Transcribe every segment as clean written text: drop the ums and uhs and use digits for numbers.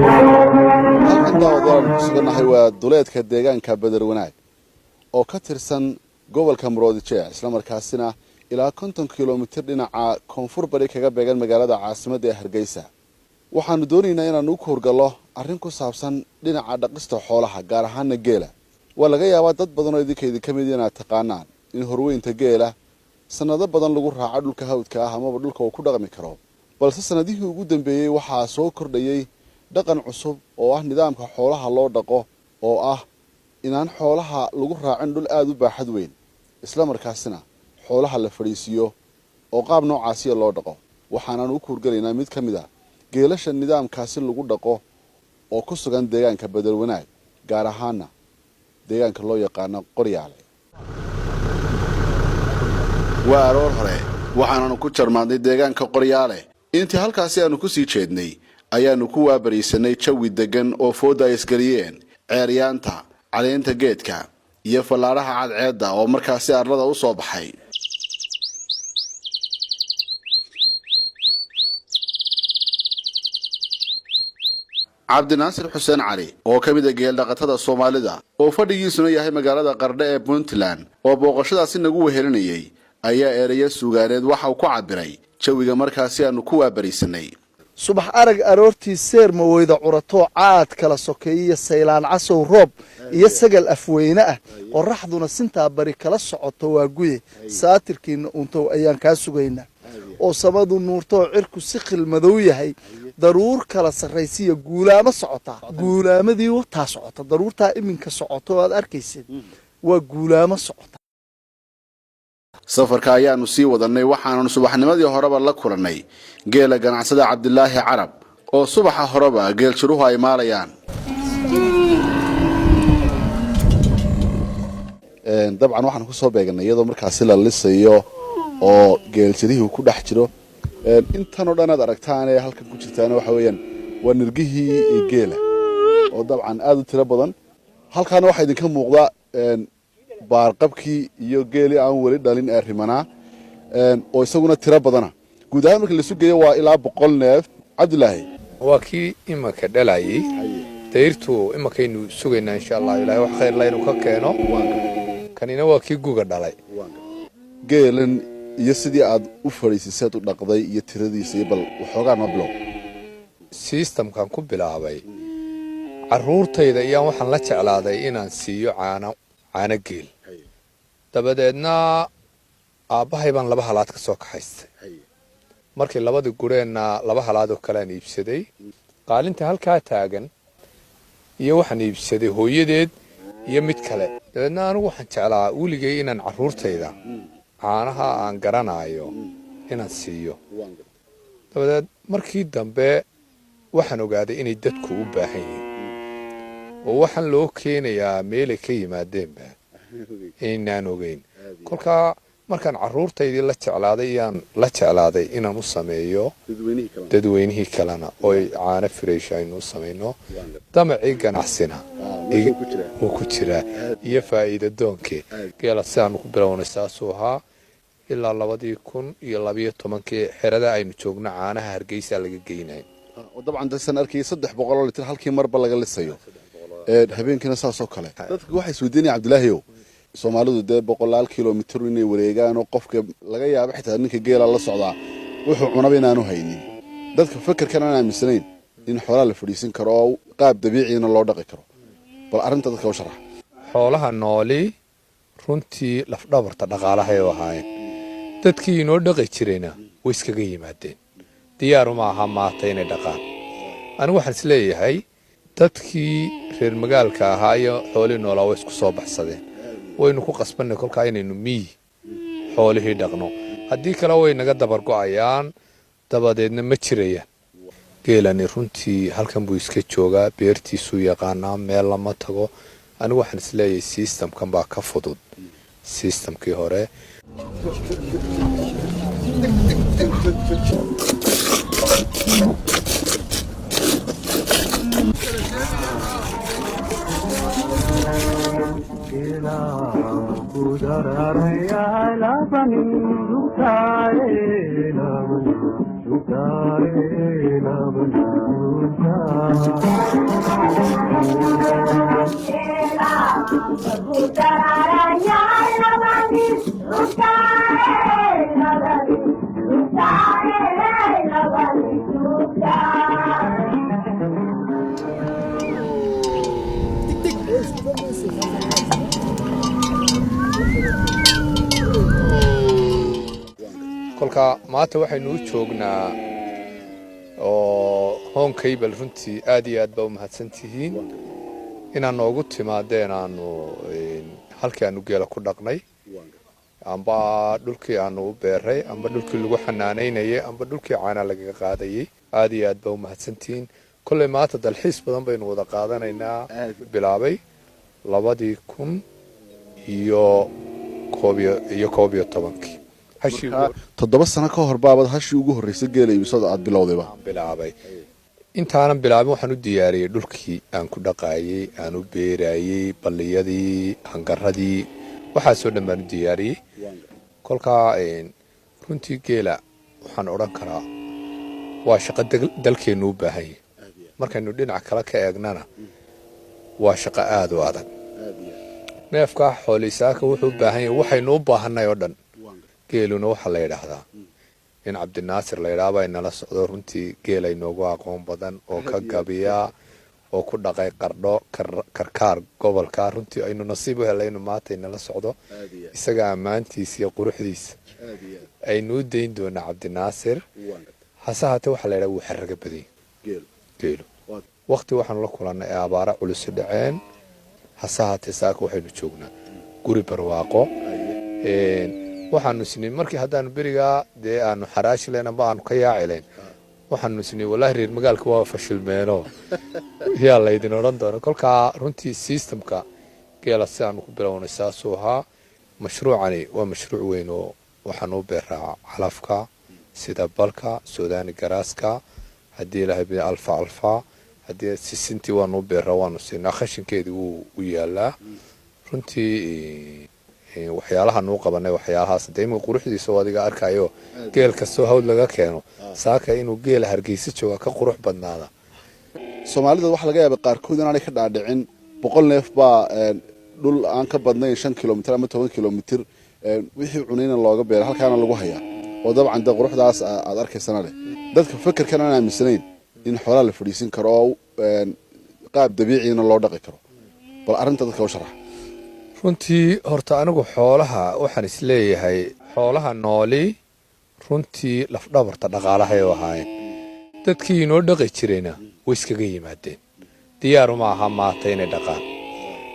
Halkan, daawadayaal, ku sugannahay waa duleedka deegaanka Beder Wanaag oo ka tirsan gobolka Maroodijeex, islamarkaasina ilaa 50 kilomitir dhinaca koonfur bari kaga beegan magaalada caasimadda ee Hargeysa. Waxaanu doonaynaa inaanu u kuurgallo arrin ku saabsan dhinaca dhaqista xoolaha, gaar ahaana geela. Waa laga yaabaa dad badan oo idinka idinka mid inaad taqaanaan in horweynta geela sannado badan lagu raaco dhulka hawdka ah amaba dhulka uu ku dhaqmi karo, balse sannadihii ugu dambeeyey waxaa soo kordhayey dhaqan cusub oo ah nidaamka xoolaha loo dhaqo, oo ah inaan xoolaha lagu raacin dhul aada u baaxad weyn, isla markaasina xoolaha la fadhiisiiyo oo qaab noocaasiya loo dhaqo. Waxaanaan u kuurgalaynaa mid ka mid a geelasha nidaamkaasi lagu dhaqo oo ku sugan deegaanka Bedel Wanaag, gaar ahaana deegaanka loo yaqaano Qoryaale. Waa aroor hore, waxaananu ku jarmaadnay deegaanka Qoryaale. Intii halkaasi aanu kusii jeednay ayaanu ku waabariisanay jawi deggan oo foodda ay isgeliyeen ceeryaanta, caleenta geedka iyo fallaadhaha cadceedda oo markaasi arlada u soo baxay. Cabdinaasir Xuseen Cali oo ka mid a geeldhaqatada Soomaalida oo fadhigiisuna yahay magaalada Qardho ee Puntland, oo booqashadaasi nagu wehelinayay, ayaa ereyo suugaaneed waxa uu ku cabiray jawiga markaasi aanu ku waabariisanay. Subax arag aroortii seer maweyda curatoo caad kala sokeeyiyo saylaan casow roob iyo sagal afweyne ah, qoraxduna sintaa bari kala socoto, waa guye saatirkiina untow ayaan kaa sugaynaa, oo samadu nuurtoo cirku si khilmadow yahay, daruur kala sarraysiya guulaamo socotaa. Guulaamadii wataa socota, daruurtaa iminka socoto oo aad arkaysid waa guulaamo socota. Safarka ayaanu sii wadanay, waxaananu subaxnimadii horeba la kulannay geela ganacsada Cabdilaahi Carab oo subaxa horeba geeljiruhu ay maalayaan. Dabcan waxaan kusoo beeganay iyadoo markaasi la lisayo oo geeljirihii ku dhex jiro. Intan oo dhan aad aragtaan ee halkan ku jirtaana waxa weeyaan waa nirgihii geela oo dabcan aada u tiro badan. Halkaana waxaa idinka muuqda baarqabkii iyo geelii aan weli dhalin ee rimanaa oo isaguna tiro badana. Guud ahaan marka laisu geeyo waa ilaa 100 neef, Cabdilaahi. Waa kii imanka dhalayay dayrtu. Imankaynu sugaynaa, insha Allah, Ilahay wax khayr la inuu ka keeno. Kanina waa kii guga dhalay. Geelan iyo sidii aad u fadhiisiseed u dhaqday iyo tiradiisa iyo bal waxoogaa noo bilow. Systemkan ku bilaabay, carruurtayda iyaan waxaan la jeclaaday inaan siiyo caano, caano geel. Dabadeedna aabbahay baan laba halaad ka soo kaxaystay. Markii labadii gureenna laba halaad oo kalean iibsaday, qaalinta halkaa taagan iyo waxaan iibsaday hooyadeed iyo mid kale. Dabeedna anigu waxaan jeclaa weligay inaan carruurtayda caanaha aan garanaayo inaan siiyo. Dabadeed markii dambe waxaan ogaaday inay dadku u baahan yihiin, oo waxaan loo keenayaa meelay ka yimaadeenba inaan ogeyn. Kolkaa markaan carruurtaydii la jeclaaday iyaan la jeclaaday inaan u sameeyo dadweynihii kalena ooy caano fresh aynu u samayno. Damacii ganacsina wuu ku jiraa iyo faa'iida doonkii geela. Sidaanu ku bilownay saasuu ahaa. Ilaa 2012-kii xerada aynu joogno caanaha Hargeysa laga geynay. Oo dabcan dadsan arkayay 300 oo litir halkii marba laga lisayo, habeenkiina saasoo kale. Dadka waxay isweydiinaya, Cabdilaahiyow, Soomaalidu dee boqolaal kilomitir inay wareegaan oo qofka laga yaabo xitaa ninka geela la socdaa wuxuu cunaba inaanu haynin. Dadka fekerkan aan aaminsanayn in xoolaha la fadhiisin karo oo qaab dabiiciina loo dhaqi karo, bal arrinta dadka u sharax. Xoolaha nooli runtii lafdhabarta dhaqaalahay u ahaayeen. Dadkii inoo dhaqi jirayna way iskaga yimaadeen, diyaaruma aha maata inay dhaqaan. Anigu waxaan isleeyahay dadkii reer magaalka ahaa iyo xoolihii noolaa way isku soo baxsadeen. Waynu ku qasbanay kolkaa inaynu miyi xoolihii dhaqno, haddii kale way naga dabargo'ayaan, dabadeedna ma jirayaan. Geelani runtii halkan buu iska joogaa, beertiisuu yaqaanaa, meel lama tago. Anigu waxaan isleeyahay systemkan baa ka fudud systemkii hore. Kolka maanta waxaynu u joognaa oo Horn Cable, runtii aad iyo aad baa u mahadsan tihiin inaad noogu timaadeen aanu halkii aanu geela ku dhaqnay, amba dhulkii aanu u beeray, amba dhulkii lagu xanaanaynayay, amba dhulkii caana lagaga qaadayay. Aad iyo aad baa u mahadsantihiin. Kolley maanta dalxiis badan baynu wada qaadanaynaa. Bilaabay 2011-kii hashii. 7 sano ka hor baabad hashii ugu horreysay geela iibisada aad bilowdayba? Bilaabay. Intaanan bilaabin waxaan u diyaariyey dhulkii aan ku dhaqaayey, aan u beerayey, balliyadii, hangaradii, waxaasoo dhan baan u diyaariyey. Kolkaa runtii geela waxaan odhan karaa waa shaqo dalkeennu u baahan yahay. Markaynu dhinac kale ka eegnana, waa shaqo aada u adag. Neefkaa xoolisaaka wuxuu u baahan yahay waxaynu u baahanay oo dhan. Geeluna waxaa la yidhaahdaa in Cabdinaasir la yidhaha baa inala socdo, runtii geela inoogu aqoon badan oo ka gabiya oo ku dhaqay Qardho, Karkaar, gobolka. Runtii aynu nasiib u helay inuu maanta inala socdo. Isaga ammaantiisa iyo quruxdiisa aynu u dayn doonaa Cabdinaasir. Hase haatee waxaa la yidhaha wuu xaraga badanya geelu. Waqti waxaanu la kulannay ee abaara culusi dhaceen. Hase haatee saaka waxaynu joognaa guri barwaaqo. Waxaanu isnii markii haddaanu berigaa dee aanu xaraashi layn amba aanu ka yaaci layn, waxaanu isnii wallahi reer magaalka waa fashilmeeno, yaa laydin odhan doona. Kolkaa runtii systemka geela si aanu ku bilownay saasuu ahaa. Mashruucani waa mashruuc weyn oo waxaanu u beeraa calafka sida balka, suudaani garaaska, haddii Ilaahay bi alfa alfa, haddii sisintii waanu u beeraa, waanu siinaa, khashinkeedii wuu u yaalaa. Runtii waxyaalaha nuu qabanay waxyaalahaas dee imika quruxdiisa oo adiga arkayo, geel kastoo hawd laga keeno saaka inuu geela Hargeysa jooga ka qurux badnaada. Soomaalida waxaa laga yaabay qaarkood inaanay ka dhaadhicin 100 neef baa dhul aan ka badnayn 5 kilomitir ama 10 kilomitir wixii cunayna looga beera, halkaana lagu hayaa, oo dabcan dee quruxdaas aad arkaysana leh. Dadka fekerkan aan aaminsanayn in xoolaha la fadhiisin karo oo qaab dabiicina loo dhaqi karo, bal arrinta dadka u sharax. Runtii horta anigu xoolaha waxaan isleeyahay xoolaha nooli runtii lafdhabarta dhaqaalahay u ahaayeen. Dadkii inoo dhaqi jirayna way iskaga yimaadeen, diyaaruma aha maata inay dhaqaan.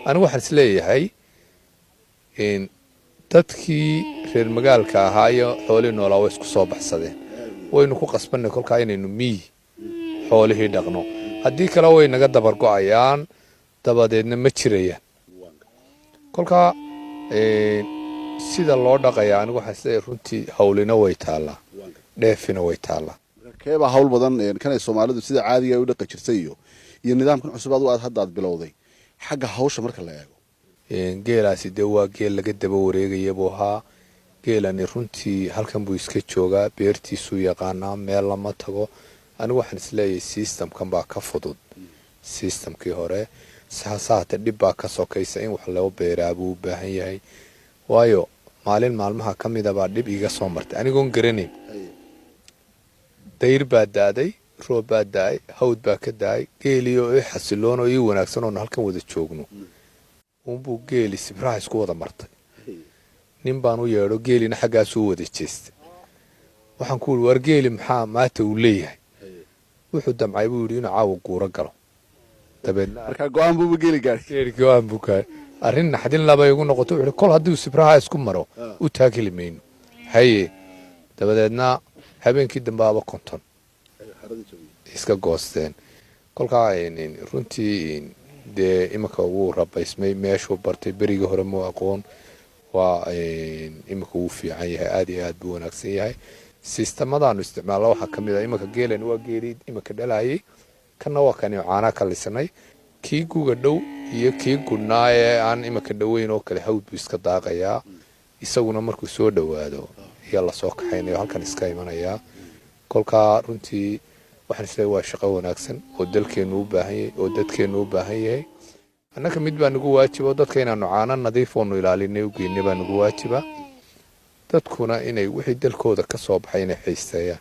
Anigu waxaan isleeyahay dadkii reer magaalka ahaa iyo xoolihii noolaa way isku soo baxsadeen. Waynu ku qasbanay kolkaa inaynu miyi xoolihii dhaqno, haddii kale way naga dabar go'ayaan, dabadeedna ma jirayaan. Kolkaa sida loo dhaqayaa anigu waxaan isleeyahay runtii hawlina way taallaa, dheefina way taallaa. Keebaa hawl badan, kanay Soomaalidu sida caadiga ay u dhaqi jirtay iyo nidaamkan cusub adu aad hadda aad bilowday xagga hawsha marka la eego? Geelaasi dee waa geel laga daba wareegaya buu ahaa. Geelani runtii halkan buu iska joogaa, beertiisuu yaqaanaa, meel lama tago. Anigu waxaan isleeyahay systemkan baa ka fudud systemkii hore. Hase haatee dhib baa ka sokaysa, in wax loo beeraa buu u baahan yahay. Waayo, maalin maalmaha ka mida baa dhib iga soo martay anigoon garanayn. Dayr baa da'day, roob baa da'ay, hawd baa ka da'ay. Geelii oo ii xasiloon oo ii wanaagsan oonu halkan wada joogno uunbuu geeli sibraha isku wada martay. Nin baan u yeedho, geelina xaggaasuu wada jeestay. Waxaan ku yidhi, "War geeli maxaa maata uu leeyahay?" Wuxuu damcay, buu yidhi, inuu caawa guuro galo. Dabeedna Markaa go'aan buuba geeli gaadhay. Geeli go'aan buu gaadhay. Arrin naxdin laba igu noqoto. Wuxuu yidhi, kol hadduu sibraha isku maro u taakili mayno. Haye, dabadeedna habeenkii dambe aba 50 Iska goosteen. Kolkaa runtii dee iminka wuu rabaysmay, meeshuu bartay, berigii hore muu aqoon. Waa iminka wuu fiican yahay, aad iyo aad buu wanaagsan yahay. Sistamadaanu isticmaalna waxaa ka mid ah, iminka geelan waa geelii iminka dhalayay, kanna waa kani caanaa ka lisanay. Kii guga dhow iyo kii gudhnaa ee aan iminka dhoweyn oo kale hawd buu iska daaqayaa. Isaguna markuu soo dhowaado ayaa lasoo kaxaynayo, halkan iska imanayaa. Kolkaa runtii waxaan isleeyahay waa shaqo wanaagsan oo dalkeennu u baahan yahay oo dadkeennu u baahan yahay. Annaka mid baa nagu waajiba, dadka inaanu caano nadiif oonu ilaalinay u geynay baa nagu waajiba, dadkuna inay wixii dalkooda ka soo baxay inay xiiseeyaan.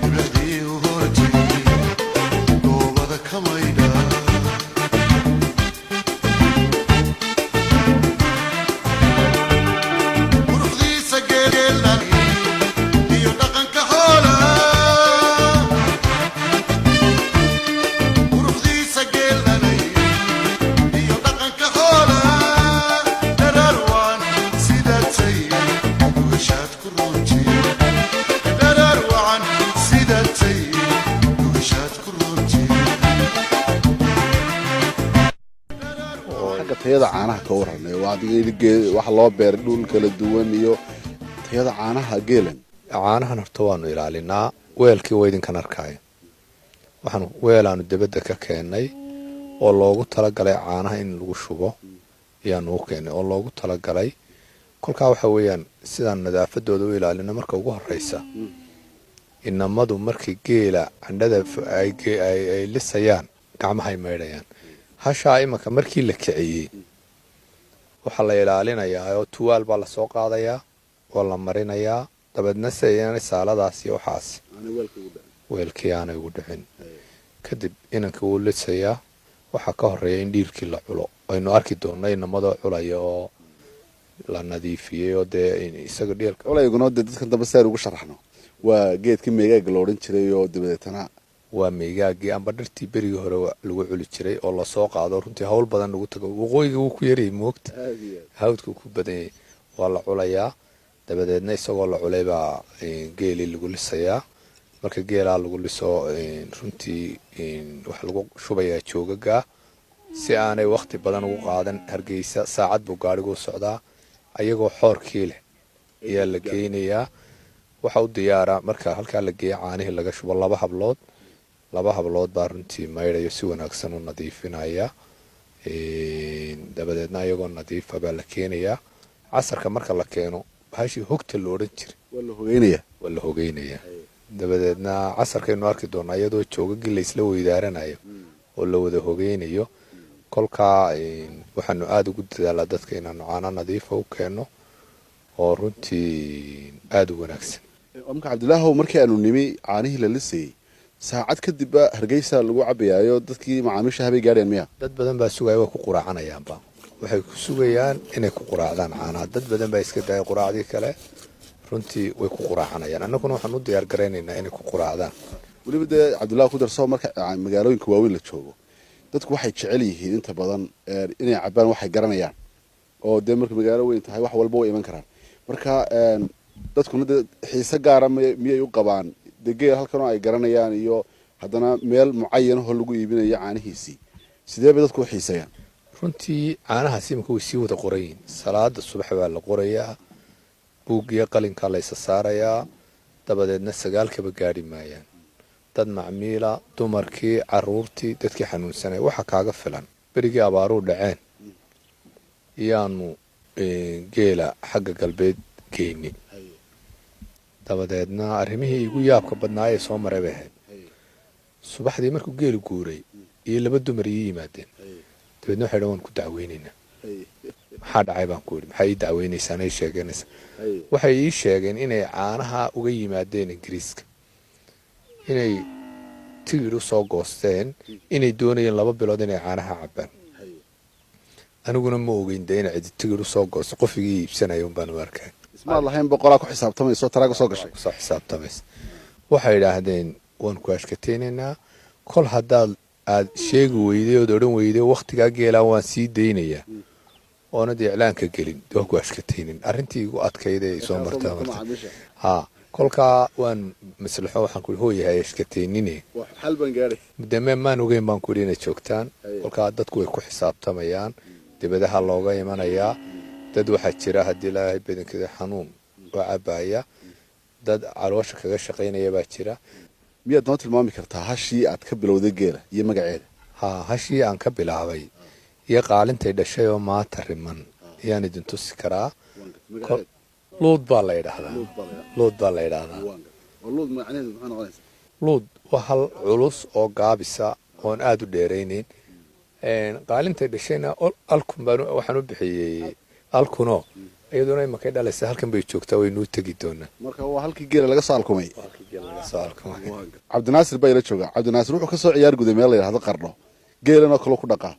Dhibicdii u hortay goobada ka maydha. Quruxdiisa geela iyo dhaqanka xoola, quruxdiisa geelalay iyo dhaqanka xoola, dharaarwaan sidaatay dugashaad ku runti, dharaarwacan sidaatay dugashaad ku runti. Xagga tayada caanaha ka warranay. Waa adiga waxa loo beeray dhul kala duwan iyo tayada caanaha geelan. Caanahan horta waanu ilaalinaa. Weelkii waa idinkan arkaayo. Waxaan weelaanu debadda ka keennay oo loogu talagalay caanaha in lagu shubo ayaanu u keennay oo loogu talagalay. Kolkaa waxa weeyaan sidaan nadaafadooda u ilaalino, marka ugu horeysa inamadu markay geela candhada ay lisayaan gacmahay maydhayaan. Hashaa imanka markii la kiciyey waxaa la ilaalinayaa oo tuwaal baa lasoo qaadayaa oo la marinayaa, dabeedna si aanay saaladaas iyo waxaas weelkii aanay ugu dhicin. Kadib inanka wuu lisayaa. Waxaa ka horeeya in dhiirkii la culo, aynu arki doonno inamadoo culaya oo la nadiifiyey oo dee isaga dhiilka. Culayguna dee dadkan dambe si aan ugu sharaxno, waa geedkii meegaaga la odhan jiray oo dabadeetana Waa meegaagii amba dhirtii berigii hore lagu culi jiray oo lasoo qaado. Runtii hawl badan lagu tago. Waqooyiga wuu ku yarayay, moogta, hawdka ku badan yahay. Waa la culayaa, dabadeedna isagoo la culay baa geelii lagu lisayaa. Marka geelaa lagu liso, runtii waxaa lagu shubayaa joogaga si aanay wakhti badan ugu qaadan. Hargeysa saacad buu gaadhigu socdaa. Ayagoo xoorkii leh ayaa la geynayaa. Waxa u diyaaraa marka halkaa la geeya caanihii laga shubo laba hablood. Laba hablood baa runtii maydhayo, si wanaagsan u nadiifinaya. Dabadeedna ayagoo nadiifa baa la keenayaa. Casarka marka la keeno, bahashii hogta la odhan jiray Waa la hogeynayaa. Waa la hogeynayaa. Dabadeedna casarkaynu arki doonaa iyadoo joogagii laysla weydaaranayo oo la wada hogeynayo. Kolkaa waxaanu aada ugu dadaalaa dadka inaanu caano nadiifa u keenno oo runtii aada u wanaagsan. Marka Cabdilaahow, markii aanu nimi caanihii la lisayey, saacad kadibba Hargeysa lagu cabayaayo, dadkii macaamiisha habay gaadheen miya? Dad badan baa sugaya, way ku quraacanayaanba. Waxay ku sugayaan inay ku quraacdaan caanaha. Dad badan baa iska daaya quraacdii kale, runtii way ku quraacanayaan. Annaguna waxaan u diyaar garaynaynaa inay ku quraacdaan. Weliba dee Cabdillahi ku darso, marka magaalooyinka waaweyn la joogo, dadku waxay jecel yihiin inta badan inay cabaan waxay garanayaan, oo dee marka magaalo weyn tahay wax walba way iman karaan. Marka dadkuna dee xiise gaara miyay u qabaan dee geel halkan oo ay garanayaan iyo haddana meel mucayanahoo lagu iibinayo caanihiisii? Sidee bay dadku u xiiseeyaan? Runtii caanahaas imika way sii wada qoran yihiin. Salaada subax baa la qorayaa, buuggiyo qalinkaa laysa saarayaa, dabadeedna 9-kaba gaadhi maayaan. Dad macmiila, dumarkii, caruurtii, dadkii xanuunsanaya. Waxa kaaga filan berigii abaaruu dhaceen iyaanu geela xagga galbeed geyni. Dabadeedna arrimihii igu yaabka badnaa ee soo maray bay ahayd. Subaxdii markuu geelu guuray iyo laba dumar ii yimaadeen. Dabeedna waxay dhan, "Waan ku dacweynaynaa." "Maxaa dhacay?" baan ku yidhi. "Maxay ii dacweynaysaan ay sheeganaysaa?" Waxay ii sheegeen inay caanaha uga yimaadeen Ingiriiska, inay tigidh u soo goosteen, inay doonayeen 2 bilood inay caanaha cabbaan. Aniguna ma ogeyn dee inay cidi tigidh usoo goosto. Qof iga iibsanaya un baan u arkay. Ismaad lahayn boqolaa ku xisaabtamayso taraaga soo gashay. Kusoo xisaabtamaysa. Waxay idhaahdeen, "Waan ku ashkataynaynaa kol haddaad aad sheegi weyday ood odhan weyday wakhtigaa geelaa waan sii daynayaa oonad iclaanka gelin, waa ku ashkataynin." Arrintii igu adkayday ay soo martaa marta ha. Kolkaa waan maslaxo, waxaan ku hooyahay ashkateynine. Xal baan gaadhay. Deme maan ogeyn baan ku yidhi inay joogtaan. Kolkaa dadku way ku xisaabtamayaan, dibadaha looga imanayaa. Dad waxaa jira, haddii Ilaahay badankeeda, xanuun oo cabaya, dad caloosha kaga shaqaynaya baa jira. Miyaad noo tilmaami kartaa hashii aad ka bilowday geela iyo magaceeda? Haa, hashii aan ka bilaabay iyo qaalintay dhashay oo maanta riman ayaan idin tusi karaa. Luud baa la yidhaahdaa, Luud baa la yidhaahdaa. Luud macnaheedu muxuu noqonaysaa? Luud waa hal culus oo gaabisa oon aada u dheeraynayn. Qaalintay dhashayna Alkun baan waxaan u bixiyey Alkuno. Iyaduna imakay dhalaysa, halkan bay joogtaa, way nuu tegi doonaa. Marka waa halkii geela laga soo alkumay. Laga soo alkumay. Cabdinaasir baa ila jooga. Cabdinaasir wuxuu kasoo ciyaar guday meel la yidhahdo Qardho, geelan oo kaloo ku dhaqaa.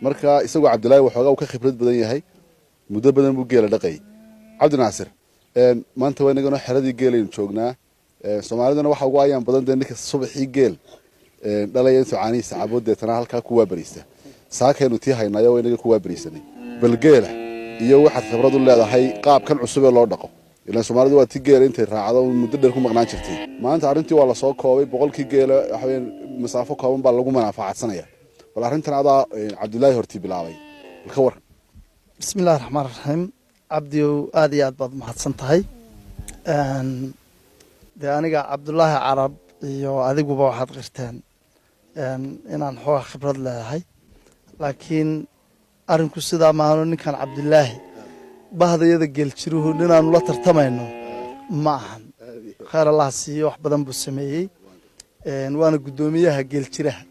Marka isagoo Cabdilaahi waxoogaa uu ka khibrad badan yahay, muddo badan buu geela dhaqayay. Cabdinaasir, maanta waa inagano xeradii geelaynu joognaa. Soomaaliduna waxa ugu ayaan badan dee ninka subaxii geel dhalaya intuu caanihiisa cabo, deetana halkaa ku waabariista. Saakaynu tii haynayo, waa inaga ku waabariisanay. Bal geela iyo waxaad khibrad u leedahay qaabkan cusub ee loo dhaqo, ilaan Soomaalidu waa ti geela intay raacdo muddo dheer ku maqnaan jirtay. Maanta arrintii waa lasoo koobay, 100kii geela waxa weeyaan masaafo kooban baa lagu manaafaacadsanaya. Bal arrintan adaa Cabdilaahi hortii bilaabay, bal ka waran. Bismi illahi raxmaan raxiim. Cabdiow, aada iyo aad baad umahadsan tahay. Dee aniga Cabdulaahi Carab iyo adiguba waxaad qirteen inaan xoogaa khibrad leedahay, laakiin arrinku sidaa maahano. Ninkan Cabdilaahi bahdayada geeljiruhu ninaanu la tartamayno ma ahan. Khayr Allah siiyo, wax badan buu sameeyey, waana guddoomiyaha geeljiraha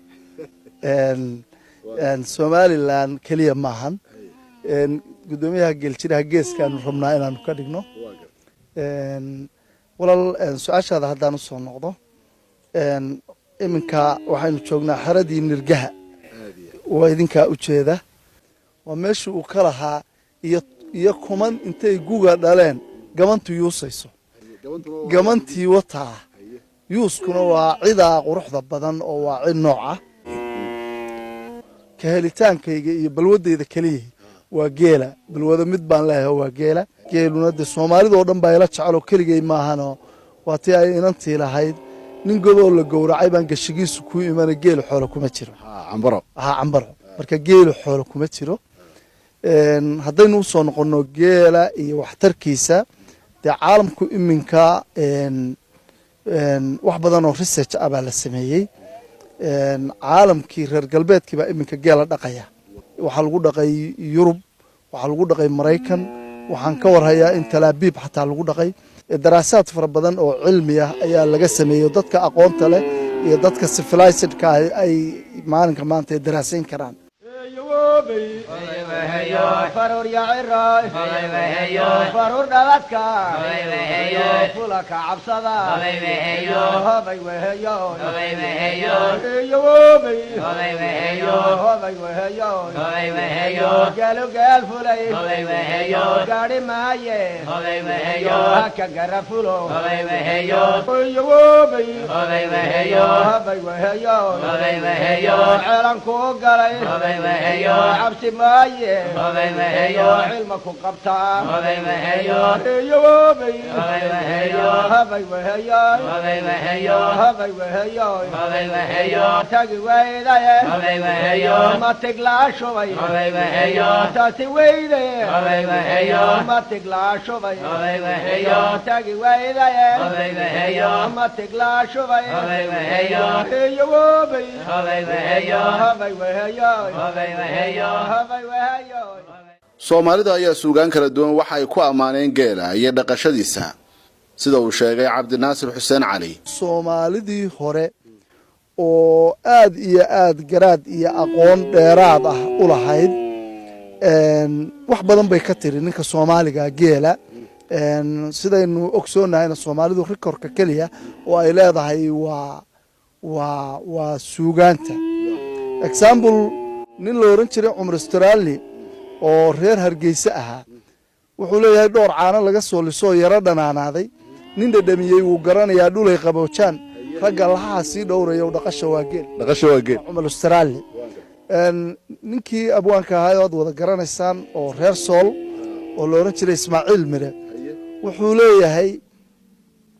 Somaliland keliya maahan, guddoomiyaha geeljiraha geeskaanu rabnaa inaanu ka dhigno. Walaal, su-aashaada haddaan usoo noqdo, iminka waxaynu joognaa xeradii nirgaha. Waa idinkaa ujeeda, waa meeshii uu ka lahaa iyo kuman intay guga dhaleen gabantu yuusayso, gamantii wataa. Yuuskuna waa cidaa quruxda badan oo waa cid nooca ka helitaankayga iyo balwadayda keliyahi waa geela. Balwado mid baan leeyahay oo waa geela. Geeluna dee Soomaalida oo dhan baa ila jeceloo, keligay maahanoo. Waa tii ay inantii lahayd, nin godoo la gowracay baan gashigiisu kuu imana, geelu xoolo kuma jiro. Cambaro. Ha, cambaro. Marka geelu xoolo kuma jiro. Haddaynu usoo noqonno geela iyo waxtarkiisa, dee caalamku iminka wax badan oo research ah baa la sameeyey. Caalamkii reer galbeedkii baa iminka geela dhaqaya. Waxaa lagu dhaqay Yurub, waxaa lagu dhaqay Maraykan, waxaan ka warhayaa in Talaabiib xataa lagu dhaqay. Daraasaad fara badan oo cilmi ah ayaa laga sameeyey, dadka aqoonta leh iyo dadka civilizedka ah ay maalinka maanta ay daraasayn karaan. Faruur yaciro, faruur dhabadka, fula ka cabsada, hobay weheyo, wobay, hobay weheyo, geelu geel fulay gaadhi maaye, haka gara fulo, wobay, hobay weheyo, ceelan kuu galay cabsi maaye, cilma ku qabtaa, wobay, hobay weheyo, hobay weheyo, tagi weydaye matig laa shubay, taasi weyde matig laa shubay, tagi weydaye matig laa shubay, wobay, hobay weheyo, hobay weheyo. Soomaalida ayaa suugaan kala duwan waxa ay ku ammaaneen geela iyo dhaqashadiisa, sida uu sheegay Cabdinaasir Xuseen Cali. Soomaalidii hore oo aad iyo aad garaad iyo aqoon dheeraad ah u lahayd, wax badan bay ka tiri ninka Soomaaliga geela. Sidaynu ogsoonnahayna, Soomaalidu recordka keliya oo ay leedahay waa suugaanta. Example, nin la oran jiray Cumar Australi oo reer Hargeysa ahaa wuxuu leeyahay: dhowr caano laga soo lisoo yaro dhanaanaaday, nin dhadhamiyey wuu garanayaa, dhulay qaboojaan ragga lahaha sii dhowraya, dhaqasha waa geel. Dhaqasha waa geel. Cumar Australi. Ninkii abwaanka ahaa oad wada garanaysaan oo reer Sool oo la oran jiray Ismaaciil Mire wuxuu leeyahay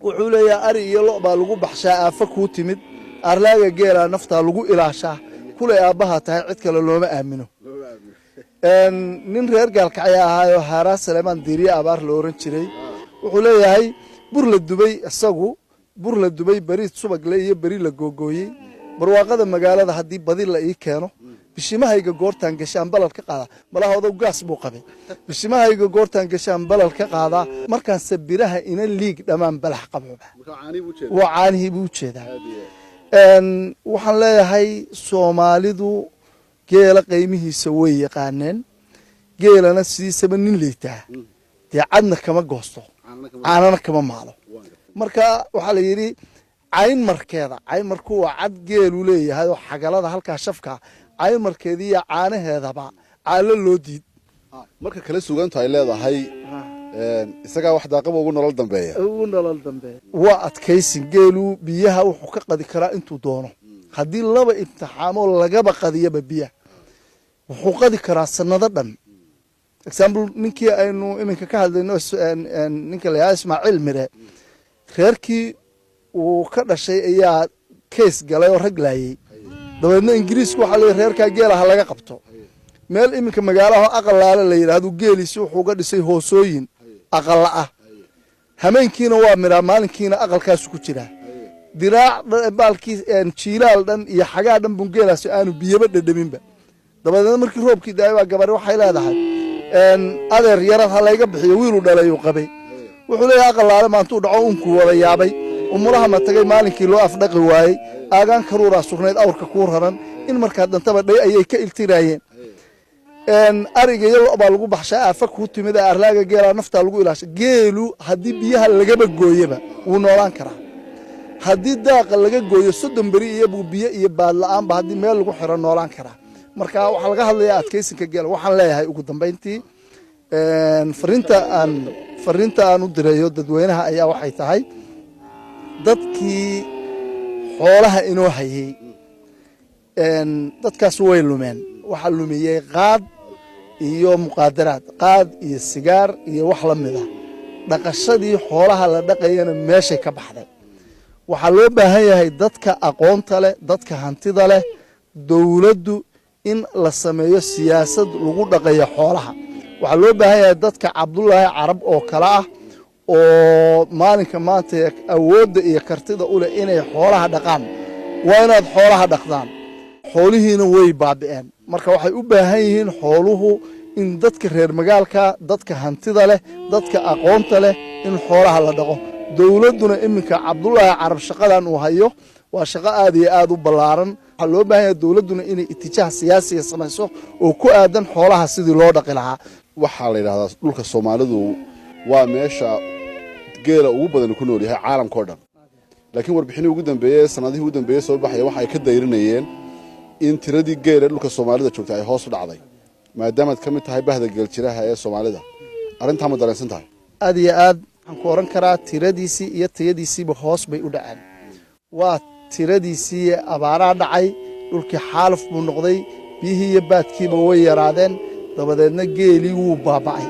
Wuxuu leeyahay, ari iyo lo' baa lagu baxshaa aafa kuu timid, arlaaga geelaa naftaa lagu ilaashaa, kulay aabbaha tahay cid kale looma aamino. Nin reer Gaalkacya ahaayoo Haaraa Saleemaan Diiriye Abaar la oran jiray wuxuu leeyahay, bur la dubay, isagu bur la dubay, beriid subagle iyo beri la googooyey, barwaaqada magaalada haddii badi la ii keeno, bishimahayga goortaan gashaan balal ka qaadaa. Malaha odow gaas buu qabay. Bishimahayga goortaan gashaan balal ka qaadaa, markaanse biraha ina liig dhammaan balax qabooba. Waa caanihii buu ujeedaa. Waxaan leeyahay, Soomaalidu geela qiimihiisa way yaqaaneen. Geelana sidiisaba nin liitaa dee cadna kama goosto, caanana kama maalo. Marka waxaa la yidhi cayn markeeda, cayn marku waa cad geelu leeyahay oo xagalada halkaa shafka, cayn markeeda iyo caanaheedaba caalo loo diid. Marka kale suugaantu ay leedahay, isagaa wax daaqaba ugu nolol dambeeya. Ugu nolol dambeeya. Waa adkaysin. Geelu biyaha wuxuu ka qadi karaa intuu doono. Haddii laba imtixaamoo lagaba qadiyaba, biyaha wuxuu qadi karaa sanado dhan. Example, ninkii aynu iminka ka hadlayno, ninka la yidhahdo Ismaaciil Mire, reerkii uu ka dhashay ayaa case galay oo rag laayey. Dabeedna Ingiriisku waxaa leeyahy, reerkaa geela ha laga qabto. Meel iminka magaalaho Aqalaale la yidhaahdo geeliisi wuxuu ga dhisay hoosooyin aqala ah. Hameenkiina waa midhaa, maalinkiina aqalkaasu ku jiraa. Diraac baalkii jiilaal dhan iyo xagaa dhan bun geelaasi aanu biyaba dhedhaminba. Dabadeedna markii roobkii daayay baa gabari waxay leedahay, "Adeer, yarad ha layga bixiyo." Wiiluu dhalayuu qabay. Wuxuu leeyahay, aqalaale maantuu dhaco unkuu wada yaabay, umulaha ma tagay maalinkii loo afdhaqi waayey, aagaan karuuraa sugnayd awrka kuu raran, in markaa dantaba dhay ayay ka iltiraayeen. Ariga iyo lo' baa lagu baxshaa aafa kuu timid, ee arlaaga geelaa naftaa lagu ilaasha. Geelu haddii biyaha lagaba gooyaba wuu noolaan karaa. Haddii daaqa laga gooyo 30 beri iyobuu biyo iyo baad la-aanba haddii meel lagu xiro noolaan karaa. Marka waxaa laga hadlayaa adkaysinka geela. Waxaan leeyahay ugu dambayntii, fariinta aan u dirayo dadweynaha ayaa waxay tahay, dadkii xoolaha inoo hayey, dadkaas way lumeen. Waxaa lumiyey qaad iyo muqaadaraad, qaad iyo sigaar iyo wax la mid ah. Dhaqashadii xoolaha la dhaqayana meeshay ka baxday. Waxaa loo baahan yahay dadka aqoonta leh, dadka hantida leh, dowladdu in la sameeyo siyaasad lagu dhaqayo xoolaha. Waxaa loo baahan yahay dadka Cabdulaahi Carab oo kale ah, oo maalinka maanta awoodda iyo kartida u leh inay xoolaha dhaqaan. Waa inaad xoolaha dhaqdaan. Xoolihiina way baabi'een. Marka waxay u baahan yihiin xooluhu in dadka reer magaalka, dadka hantida leh, dadka aqoonta leh, in xoolaha la dhaqo. Dowladduna iminka Cabdulaahi Carab shaqadan uu hayo waa shaqo aad iyo aad u ballaaran. Waxaa loo baahan yahay dowladduna inay itijaah siyaasiga samayso oo ku aadan xoolaha sidii loo dhaqi lahaa. Waxaa la yidhahdaa dhulka Soomaalidu waa meesha geela ugu badan ku nool yahay caalamka oo dhan, laakiin warbixinihii ugu dambeeyey, sanadihii ugu dambeeyey soo baxaya, waxa ay ka dayrinayeen in tiradii geela dhulka Soomaalida joogta ay hoos u dhacday. Maadaamaad ka mid tahay bahda geeljiraha ee Soomaalida, arrintaa ma dareensan tahay? Aad iyo aad. Waxaan ku oran karaa tiradiisii iyo tayadiisiiba hoos bay u dhaceen. Waa tiradiisii, abaaraa dhacay, dhulkii xaaluf buu noqday, biyihii iyo baadkiiba way yaraadeen, dabadeedna geelii wuu baaba'ay.